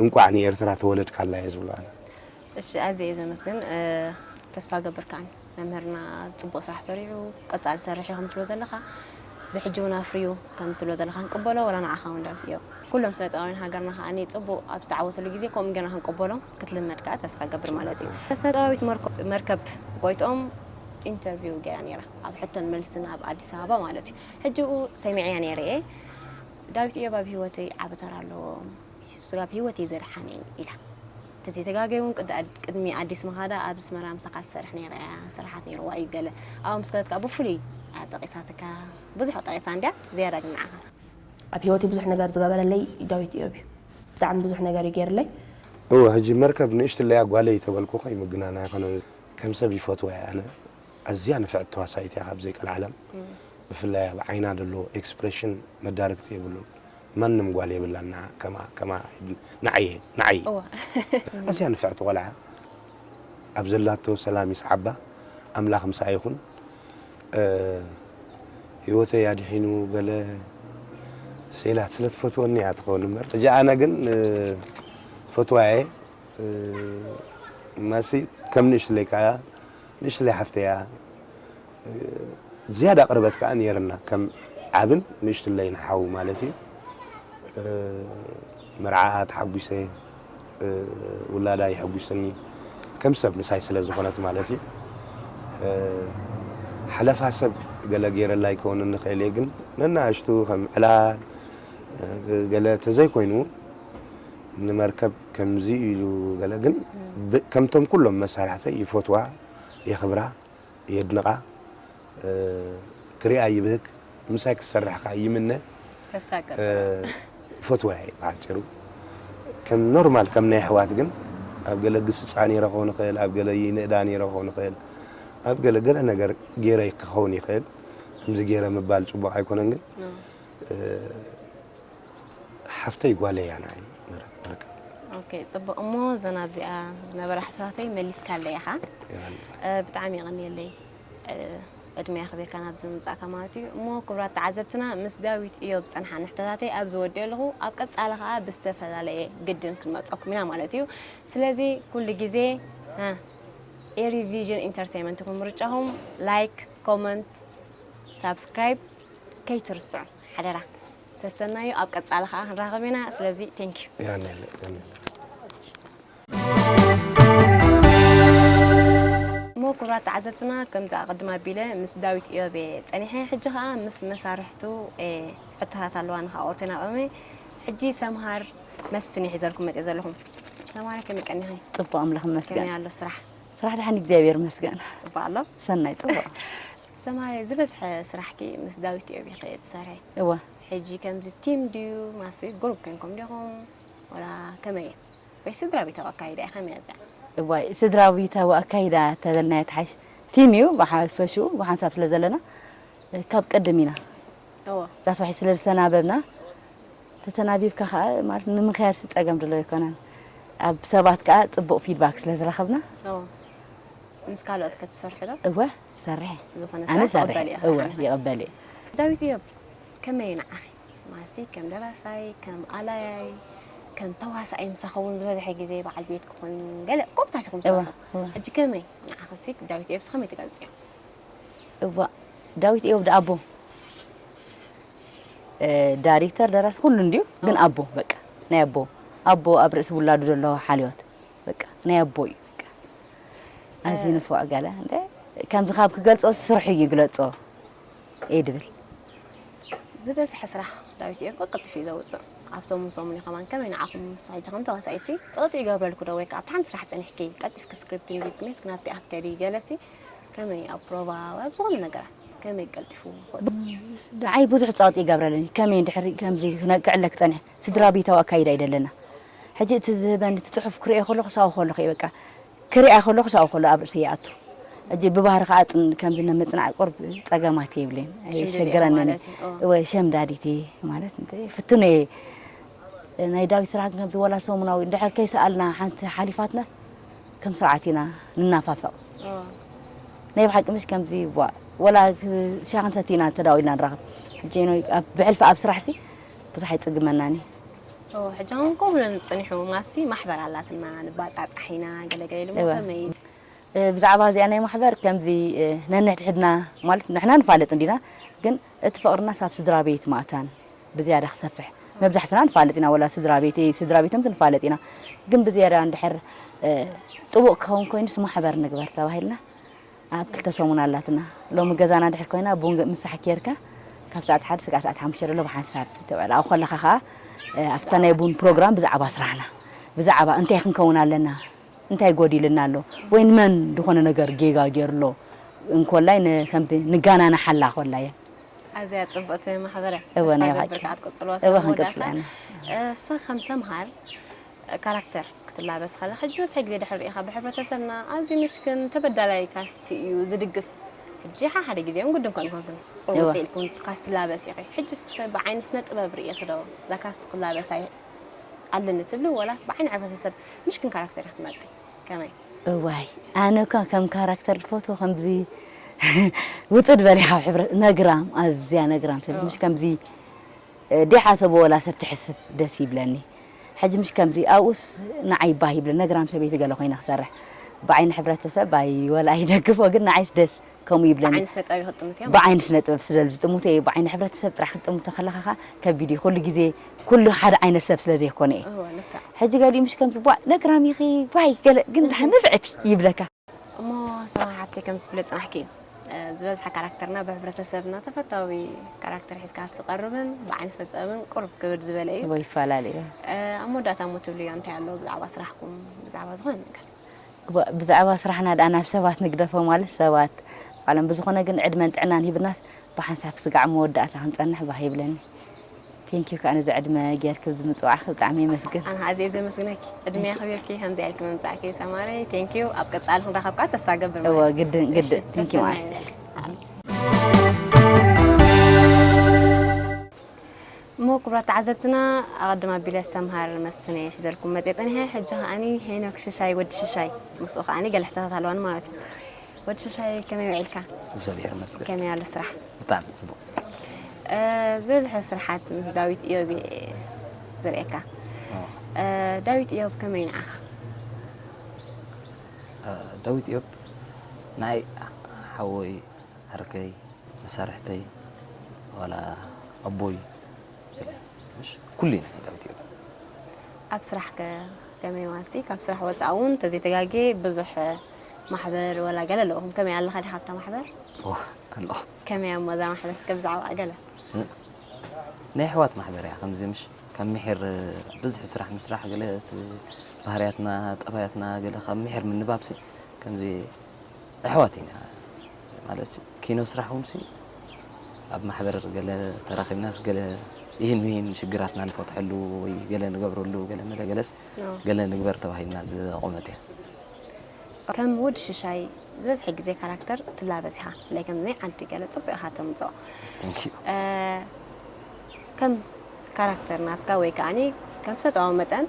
እንቋዕ ንኤርትራ ተወለድካላ እየ ዝብሎ ኣነ እሺ ኣዝየ እየ ዘመስግን ተስፋ ገብር ከዓኒ መምህርና ፅቡቕ ስራሕ ሰሪሑ ቀፃሊ ሰርሕ እዩ ከም ትብሎ ዘለኻ ብሕጂ እውን ኣፍርዩ ከም ትብሎ ዘለኻ ክንቅበሎ ወላ ንዓኻ እውን ዳዊት እዮብ ኩሎም ስነ ጥበባውያን ሃገርና ከዓኒ ፅቡቕ ኣብ ዝተዓወተሉ ግዜ ከምኡ ጌርና ክንቅበሎም ክትልመድ ከዓ ተስፋ ገብር ማለት እዩ ስነ ጥበባዊት መርከብ ጎይትኦም ኢንተርቪው ገይራ ነይራ ኣብ ሕቶን መልስን ኣብ ኣዲስ ኣበባ ማለት እዩ ሕጂ ኡ ሰሚዐያ ነይረ እየ ዳዊት እዮብ ኣብ ህይወተይ ዓቢ ተራ ኣለዎ ስጋብ ህይወተይ ዘድሓነኒ ኢላ። ተዘይተጋገየ እውን ቅድሚ ኣዲስ ምኻዳ ኣብ ኣስመራ ምሳኻ ትሰርሕ ነይራ እያ፣ ስራሓት ነይርዋ እዩ ገለ። ኣብኡ ምስ ከደት ከዓ ብፍሉይ እያ ጠቒሳትካ። ብዙሕ ጠቒሳ እንድያ፣ ዝያዳ ግን ንዓኻ። ኣብ ህይወተይ ብዙሕ ነገር ዝገበረለይ ዳዊት እዮብ እዩ። ብጣዕሚ ብዙሕ ነገር እዩ ገይርለይ። እወ፣ ሕጂ መርከብ ንእሽትለያ ጓለይ ተበልኩ ኸይምግናና ኣይኮነን። ከም ሰብ ይፈትዋ እየ ኣነ። ኣዝያ ንፍዕቲ ተዋሳኢት እያ ካብ ዘይቀልዓለም ብፍላይ ኣብ ዓይና ዘሎ ኤክስፕሬሽን መዳርግቲ የብሉን ማንም ጓል የብላን ንዓ ከማ ከማ ንዓየ ንዓይ እዋ ኣዝያ ንፍዕቲ ቆልዓ ኣብ ዘላቶ ሰላም ይስዓባ ኣምላኽ ምሳኣ ይኹን እ፣ ህይወተይ ኣድሒኑ ገለ ሴላት ስለ ትፈትወኒ እያ ትኸውን እምበር ሕጂ ኣነ ግን እ፣ ፈትዋ እየ መሲ ከም ንእሽትለይ ከኣ ንእሽትለይ ሓፍተይ እያ ዝያዳ ቅርበት ከኣ ነይርና ከም ዓብን ንእሽትለይ ንሓው ማለት እዩ መርዓኣ ተሓጒሰ ውላዳ የሐጒሰኒ ከም ሰብ ምሳይ ስለ ዝኾነት ማለት እዩ ሓለፋ ሰብ ገለ ገይረላ ይከውን ንኽእል እየ ግን ነናእሽቱ ከም ዕላል ገለ ተዘይኮይኑ ንመርከብ ከምዚ ኢሉ ገለ ግን ከምቶም ኩሎም መሳርሕተይ ይፈትዋ የኽብራ የድንቓ ክሪኣ ይብህግ ምሳይ ክትሰርሕ ከዓ ይምነ ተስፋ ገ ይፈትዋ እየ ብሓፂሩ ከም ኖርማል ከም ናይ ኣሕዋት ግን ኣብ ገለ ግስፃ ነይረ ክኸውን ይኽእል ኣብ ገለ ይንእዳ ነይረ ክኸውን ይኽእል ኣብ ገለ ገለ ነገር ገይረ ክኸውን ይኽእል ከምዚ ገይረ ምባል ፅቡቕ ኣይኮነን ግን ሓፍተይ ጓለይ እያ ንዓይ መረ- መርከብ ኦኬ ፅቡቅ እሞ እዘን ኣብዚኣ ዝነበራ ሕቶታተይ መሊስካለይ ኢኻ እ፣ ብጣዕሚ የቐንየለይ እ፣ ዕድመ ኣኽቢርካ ናብዚ ምምፃእካ ማለት እዩ እሞ ክቡራት ተዓዘብትና ምስ ዳዊት እዮብ ዝፀንሓኒ ሕቶታተይ ኣብዚ ወዲኦ ኣለኹ ኣብ ቀፃሊ ከዓ ብዝተፈላለየ ግድን ክንመፀኩም ኢና ማለት እዩ ስለዚ ኩሉ ግዜ እ፣ ኤሪ ቪዥን ኢንተርቴይንመንት ይኹን ምርጫኹም ላይክ ኮመንት ሳብስክራይብ ከይትርስዑ ሓደራ ሰሰናዩ ኣብ ቀጻሊ ከኣ ክንራኸብ ኢና። ስለዚ thank you። ያኔለ ያኔለ እሞ ክቡራት ተዓዘብትና፣ ከምዚ ኣቐድም ኣቢለ ምስ ዳዊት ኢዮብ እየ ጸኒሐ። ሕጂ ኸኣ ምስ መሳርሕቱ እየ ሕቶታት ኣለዋ ንኸኣወርቴና ቐመ። ሕጂ ሰምሃር መስፍን እየ ሒዘልኩም መጽእ ዘለኹም። ሰማረ ከመይ ቀኒኺ? ጽቡቕ ኣምላኽ ይመስገን። ከመይ ኣሎ ስራሕ? ስራሕ ደሓን እግዚኣብሔር ይመስገን። ጽቡቕ ኣሎ። ሰናይ ጽቡቕ። ሰማረ ዝበዝሐ ስራሕኪ ምስ ዳዊት ኢዮብ ኢኺ ትሰርሒ። እወ። ሕጂ ከምዚ ቲም ድዩ ማሲ ግሩፕ ኮይንኩም ዲኹም? ወላ ከመይ እዩ? ወይ ስድራ ቤታዊ ኣካይዳ ኢኻ መያዝያ? እዋይ ስድራ ቤታዊ ኣካይዳ ተበልናዮ ትሓይሽ። ቲም እዩ ብሓፈሽኡ ብሓንሳብ ስለ ዘለና ካብ ቅድም ኢና እዎ ዳስ ዋሒ ስለ ዝተናበብና ተተናቢብካ ከዓ ማለት ንምክያድ ሲ ፀገም ድሎ ኣይኮነን። ኣብ ሰባት ከዓ ፅቡቅ ፊድባክ ስለ ዝረኸብና እዎ ምስ ካልኦት ከትሰርሑ ዶ? እወ ይሰርሕ እየ። ዝኾነ ኣነ ሰብ ይሰርሕ ትቕበል እየ። ኢኻ እወ ሓንኻ። ይቕበል እየ። ዳዊት እዮብ ከመይ እዩ ንዓኺ? ማሲ ከም ደራሳይ፣ ከም ኣላያይ፣ ከም ተዋሳኣይ ምሳኺ እውን ዝበዝሐ ግዜ በዓል ቤት ክኾን ገለ ኮምታት ኢኹም እወ ትሰርሑ። እወ። ሕጂ ከመይ ንዓኺ ሲ ዳዊት እዮብስ ከመይ ትገልጽዮ? እዋ ዳዊት እዮብ ደኣቦ እ፣ ዳይሬክተር ደራሲ ኩሉ እንድዩ ግን ኣቦ በቃ ናይ ኣቦ ኣቦ ኣብ ርእሲ ውላዱ ዘሎ ሓልዮት በቃ ናይ ኣቦ እዩ በቃ ኣዝዩ ንፉዕ ገለ እንደ ከምዚ ካብ ክገልጾ ስርሑ እዩ ግለጾ እየ ድብል ዝበዝሐ ስራሕ ዳዊት እዮም ቀልጥፍ እዩ ዘውፅእ ኣብ ሰሙን ሰሙን እዩ ከማን ከመይ ንዓኹም ሕጂ ከም ተዋሳኢሲ ፀቕጢ ይገብረልኩ ዶ ወይ ከዓ ኣብቲ ሓንቲ ስራሕ ፀኒሕኪ ቀልጢፍኪ ስክሪፕት ንቢብክኒስ ክናብቲ ኣትከዲ ገለሲ ከመይ ኣብ ፕሮቫ ወይ ኣብ ዝኾነ ነገራት ከመይ ቀልጢፉ ክወፅእ ንዓይ ብዙሕ ፀቕጢ ይገብረለኒ ከመይ እንድሕሪ ከምዚ ክዕለ ክፀንሕ ስድራ ቤታዊ ኣካይዳ እዩ ደለና ሕጂ እቲ ዝህበኒ እቲ ፅሑፍ ክሪኦ ከለኹ ሳው ከለኹ እየ በቃ ክሪኣ ከለኹ ሳው ከሎ ኣብ ርእሰይ ይኣቱ ሕጂ ብባህሪ ከዓ ፅን- ከምዚ ነምፅናዕ ቁርብ ፀገማት የብለይን ኣይሸግረንን ማለት እዩ። እወ። እወ ሸምዳዲት እየ ማለት እንተ ፍትኖ እየ ናይ ዳዊት ስራሕ ግን ከምዚ ወላ ሰሙናዊ እንድሕር ከይሰኣልና ሓንቲ ሓሊፋትናስ ከም ስርዓት ኢና ንናፋፈቕ ናይ ብሓቂ ምሽ ከምዚ ዋ ወላ ሻ ክንሰቲ ኢና ተዳዊልና ንራኸብ ሕጂ ኖ ኣብ ብሕልፊ ኣብ ስራሕ ሲ ብዙሕ ኣይፅግመናን እዩ ኦ፣ ሕጂ እውን ከምኡ ኢለን ዝጸኒሑ ማሲ ማሕበር ኣላትና ንባጻጻሕ ኢና ገለ ገለ ኢሉ እሞ እወ። ከመይ? እ፣ ብዛዕባ እዚኣ ናይ ማሕበር ከምዚ እ፣ ነንሕድሕድና ማለት ንሕና ንፋለጥ እንዲና ግን እቲ ፍቕርናስ ኣብ ስድራ ቤት ማእታን ብዝያዳ ክሰፍሕ መብዛሕትና ንፋለጥ ኢና ወላ ስድራ ቤተይ ስድራ ቤቶም ንፋለጥ ኢና ግን ብዝያዳ እንድሕር እ፣ ጥቡቕ ክኸውን ኮይኑስ ማሕበር ንግበር ተባሂልና ኣብ ክልተ ሰሙን ኣላትና ሎሚ ገዛና ድሕር ኮይና ቡን ምሳሕ ኬርካ ካብ ሰዓት ሓደ ስጋዕ ሰዓት ሓሙሽተ ደሎ ብሓንሳብ ተውዕል ኣብኡ ከለኻ ከዓ ኣብታ ናይ ቡን ፕሮግራም ብዛዕባ ስራሕና ብዛዕባ እንታይ ክንከውን ኣለና እንታይ ጎዲልና ኣሎ ወይ ንመን ዝኾነ ነገር ጌጋ ጌርሎ እንኮላይ ከምቲ ንጋናና ሓላ ኮላ እየ ኣዝያ ጽብቕቲ ማሕበረ እወ ናይ ባሓቂ ክትቅጽልዋ እወ ክንቅጽል ኣለና እሳ ከም ሰምሃር ካራክተር ክትላበስ ከለኻ ዝበዝሐ ግዜ ድሕሪ ርኢኻ ብሕብረተሰብና ኣዝዩ ምሽክን ተበዳላይ ካስት እዩ ዝድግፍ ሕጂ ሓሓደ ግዜ እውን ግድን ኮን ኮንክን እወ። ውፅእ ኢልኩም ካስት ላበስ ኢኺ ሕጂ እስኺ ብዓይኒ ስነ ጥበብ ርኢኺ ዶ እዛ ካስት ክላበሳ ኣለኒ ትብሊ ወላስ ብዓይኒ ሕብረተሰብ ምሽክን ካራክተር ኢኺ ትመርፂ ከመይ እዋይ ኣነ እኳ ከም ካራክተር ዝፈትዎ ከምዚ ውፅድ በሊኻ ኣብ ሕብረ ነግራም ኣዝያ ነግራም ሰብ ምሽ ከምዚ ዲሓ ሰብ ወላ ሰብ ትሕስብ ደስ ይብለኒ። ሕጂ ምሽ ከምዚ ኣብኡስ ንዓይ ባህ ይብለ ነግራም ሰበይቲ ገለ ኮይነ ክሰርሕ ብዓይኒ ሕብረተሰብ ኣይ ወላ ኣይደግፎ ግን ንዓይስ ደስ ከምኡ ይብለኒ። ብዓይኒ ስነ ጥበብ ይኽጥምት እዮም። ብዓይኒ ስነ ጥበብ ስለ ዝጥምቶ እየ ብዓይኒ ሕብረተሰብ ጥራሕ ክትጥምቶ ከለኻ ከ ከቢድ እዩ ኩሉ ግዜ ኩሉ ሓደ ዓይነት ሰብ ስለ ዘይኮነ እየ። እወ ልክዕ። ሕጂ ገሊኡ ምሽ ከምዚ ቧዕ ነግራም ኢኺ ባይ ገለ ግን ድሓ ንፍዕቲ ይብለካ። እሞ ሰማር ሓፍተይ ከም ዝፍለጥ ጽናሕኪ እዩ። ዝበዝሐ ካራክተርና ብሕብረተሰብና ተፈታዊ ካራክተር ሒዝካ ትቐርብን ብዓይኒ ስነ ጥበብን ቁርብ ክብድ ዝበለ እዩ። እወ ይፈላለ እዩ። ኣብ መወዳእታ እሞ ትብልዮ እንታይ ኣሎ ብዛዕባ ስራሕኩም ብዛዕባ ዝኾነ ነገር? እወ ብዛዕባ ስራሕና ደኣ ናብ ሰባት ንግደፎ ማለት ሰባት ባዕሎም ብዝኾነ ግን ዕድመን ጥዕናን ሂብናስ ብሓንሳብ ስጋዕ መወዳእታ ክንጸንሕ ባህ ይብለኒ። ቴንኪዩ ከዓ ነዚ ዕድመ ጌርኪ ኣብዚ ምፅዋዕኪ ብጣዕሚ የመስግን። ኣነ ኣዝየ ዘመስግነኪ ዕድመ የኽብርኪ ከምዚ ኢልኪ ምምፃእኪ ሰማረይ ቴንኪዩ ኣብ ቀፃሊ ክንራኸብ ከዓ ተስፋ ገብር እወ ማለት እዩ። ግድን እሺ፣ ግድን ቴንኪዩ ሰሰናዩ። ማለት እሞ ክቡራት ተዓዘብትና ኣቐድም ኣቢለ ሰምሃር መስፍን እየ ሒዘልኩም መፅየ ፀኒሐ ሕጂ ከዓኒ ሄኖክ ሽሻይ ወዲ ሽሻይ ምስኡ ከዓኒ ገለ ሕቶታት ኣለዋኒ ማለት እዩ። ወዲ ሽሻይ ከመይ ውዒልካ? እግዚኣብሔር ይመስገን። ከመይ ኣሎ ስራሕ? ብጣዕሚ ጽቡቕ። ዝበዝሐ ስርሓት ምስ ዳዊት እዮብ እየ ዝርእየካ። ዳዊት እዮብ ከመይ ንዓኻ? ዳዊት እዮብ ናይ ሓወይ ዓርከይ መሳርሕተይ ዋላ ኣቦይ ምሽ ኩሉ ኢና ናይ ዳዊት እዮብ። ኣብ ስራሕ ከ ከመይ ማሲ? ካብ ስራሕ ወፃእ እውን ተዘይተጋጌ ብዙሕ ማሕበር ወላ ገለ ኣለኹም። ከመይ ኣለኻ ዲኻ ኣብታ ማሕበር? ዋ ኣሎ። ከመይ እሞ እዛ ማሕበር እስከ ብዛዕባ ገለ? ናይ ኣሕዋት ማሕበር እያ። ከምዚ ምሽ ካብ ምሒር ብዙሕ ስራሕ ምስራሕ ገለ እቲ ባህርያትና ጠባያትና ገለ ካብ ምሒር ምንባብሲ ከምዚ ኣሕዋት ኢና ማለት ሲ ኪኖ ስራሕ እውን ሲ ኣብ ማሕበር ገለ ተራኺብናስ ገለ ይህን ምሂን ሽግራትና ንፈትሐሉ ወይ ገለ ንገብረሉ ገለ መለ ገለስ ኣዎ። ገለ ንግበር ተባሂልና ዝቆመት እያ። ከም ወዲ ሽሻይ ዝበዝሐ ግዜ ካራክተር ትላበስ ኢኻ። ብፍላይ ከም ናይ ዓዲ ገለ ፅቡቅ ኢኻ ተምፅኦ። Thank you። እ፣ ከም ካራክተር ናትካ ወይ ከዓኒ ከም ሰጠዋ መጠን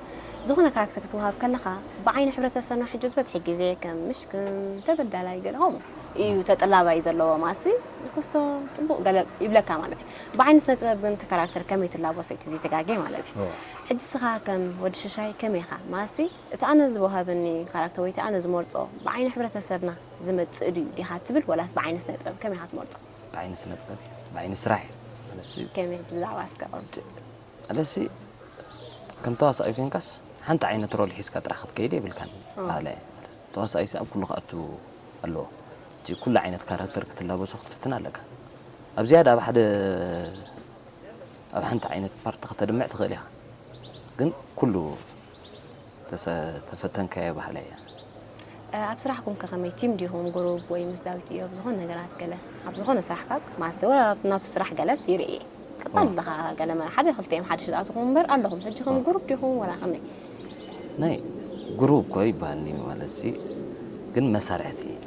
ዝኾነ ካራክተር ክትወሃብ ከለኻ ብዓይኒ ሕብረተሰብና ሕጂ ዝበዝሐ ግዜ ከም ምሽክን ተበዳላይ ገለ ከምኡ እዩ ተጠላባይ ዘለዎ ማሲ ክስቶ ፅቡቅ ገለ ይብለካ ማለት እዩ። ብዓይኒ ስነ ጥበብ ግን እቲ ካራክተር ከመይ ትላበሶ እቲ ዘይተጋጌ ማለት እዩ። እዎ። ሕጂ ስኻ ከም ወዲ ሽሻይ ከመይ ኢኻ ማሲ እቲ ኣነ ዝወሃበኒ ካራክተር ወይ እቲ ኣነ ዝመርፆ ብዓይኒ ሕብረተሰብና ዝመፅእ ድዩ ዲኻ ትብል ወላስ ብዓይኒ ስነ ጥበብ ከመይ ኢኻ ትመርፆ? ብዓይኒ ስነ ጥበብ እዩ። ብዓይኒ ስራሕ እዩ። ማለት እዩ። ከመይ ብዛዕባ እስከ ኣለሲ ከም ተዋሳኣይ ኮንካስ ሓንቲ ዓይነት ሮል ሒዝካ ጥራሕ ክትከይድ የብልካን። ኦ። ባህላ እየ። ተዋሳኣይ ኣብ ኩሉ ክኣቱ ኣለዎ። እቲ ኩሉ ዓይነት ካራክተር ክትላበሶ ክትፍትን ኣለካ። ኣብ ዝያዳ ኣብ ሓደ ኣብ ሓንቲ ዓይነት ፓርቲ ከተድምዕ ትኽእል ኢኻ። ግን ኩሉ ተሰ- ተፈተንካዮ ባህላ እያ። እ፣ ኣብ ስራሕኩም ከ ከመይ ቲም ዲኹም ግሩፕ ወይ ምስ ዳዊት እዮብ ዝኾነ ነገራት ገለ ኣብ ዝኾነ ስራሕካ ማሰ ወላ ናቱ ስራሕ ገለስ ይርኢ ቀጣል ኣለኻ ገለ መ ሓደ ክልተ እዮም ሓደ ሽጣትኹም እምበር ኣለኹም ሕጂ ከም ግሩፕ ዲኹም ወላ ከመይ ናይ ግሩፕ እኮ ይበሃል ኒ ማለት ሲ ግን መሳርሕቲ ኢና።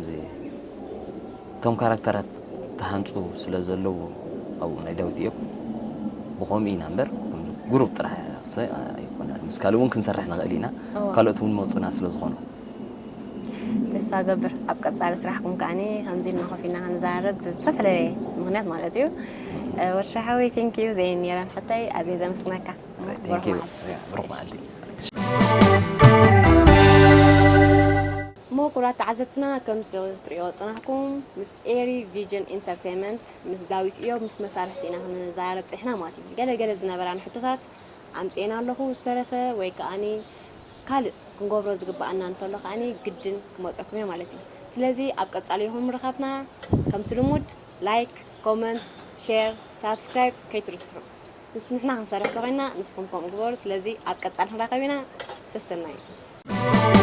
እዚ እቶም ካራክተራት ተሃንፁ ስለ ዘለዉ ኣብኡ ናይ ዳዊት እዮም ብኸምኡ ኢና እምበር ግሩፕ ጥራሕ ሰ ኣይኮነ ምስ ካልእ እውን ክንሰርሕ ንኽእል ኢና እዋ። ካልኦት እውን መፁና ስለ ዝኾኑ ተስፋ ገብር ኣብ ቀፃሊ ስራሕኩም ከዓኒ ከምዚ ኢልና ኮፍ ኢልና ክንዛረብ ብዝተፈላለየ ምክንያት ማለት እዩ። እ፣ ወርሻ ሓወይ ቴንክ ዩ ዘይን ነይረን ሕቶይ ኣዝየ ዘመስግነካ። Thank you። ብሩኽ መዓልቲ። ብሩኽ መዓልቲ። እሞ ክቡራት ተዓዘብትና ከምዚ ትሪኦ ፅናሕኩም ምስ ኤሪ ቪዥን ኢንተርቴንመንት ምስ ዳዊት እዮብ ምስ መሳርሕቲ ኢና ክንዛረብ ፅኒሕና ማለት እዩ። ገለ ገለ ዝነበራን ሕቶታት ኣምፅኤና ኣለኹ ዝተረፈ ወይ ከዓኒ ካልእ ክንገብሮ ዝግበኣና እንተሎ ከዓኒ ግድን ክመፀኩም እየ ማለት እዩ። ስለዚ ኣብ ቀፃሊ ይኹን ምርኻብና ከምቲ ልሙድ ላይክ፣ ኮመንት፣ ሼር፣ ሳብስክራይብ ከይትርስዑ። ምስ ንሕና ክንሰርሕ ተኾይና ንስኹም ከምኡ ግበሩ። ስለዚ ኣብ ቀፃሊ ክንራኸብ ኢና። ሰሰናዩ።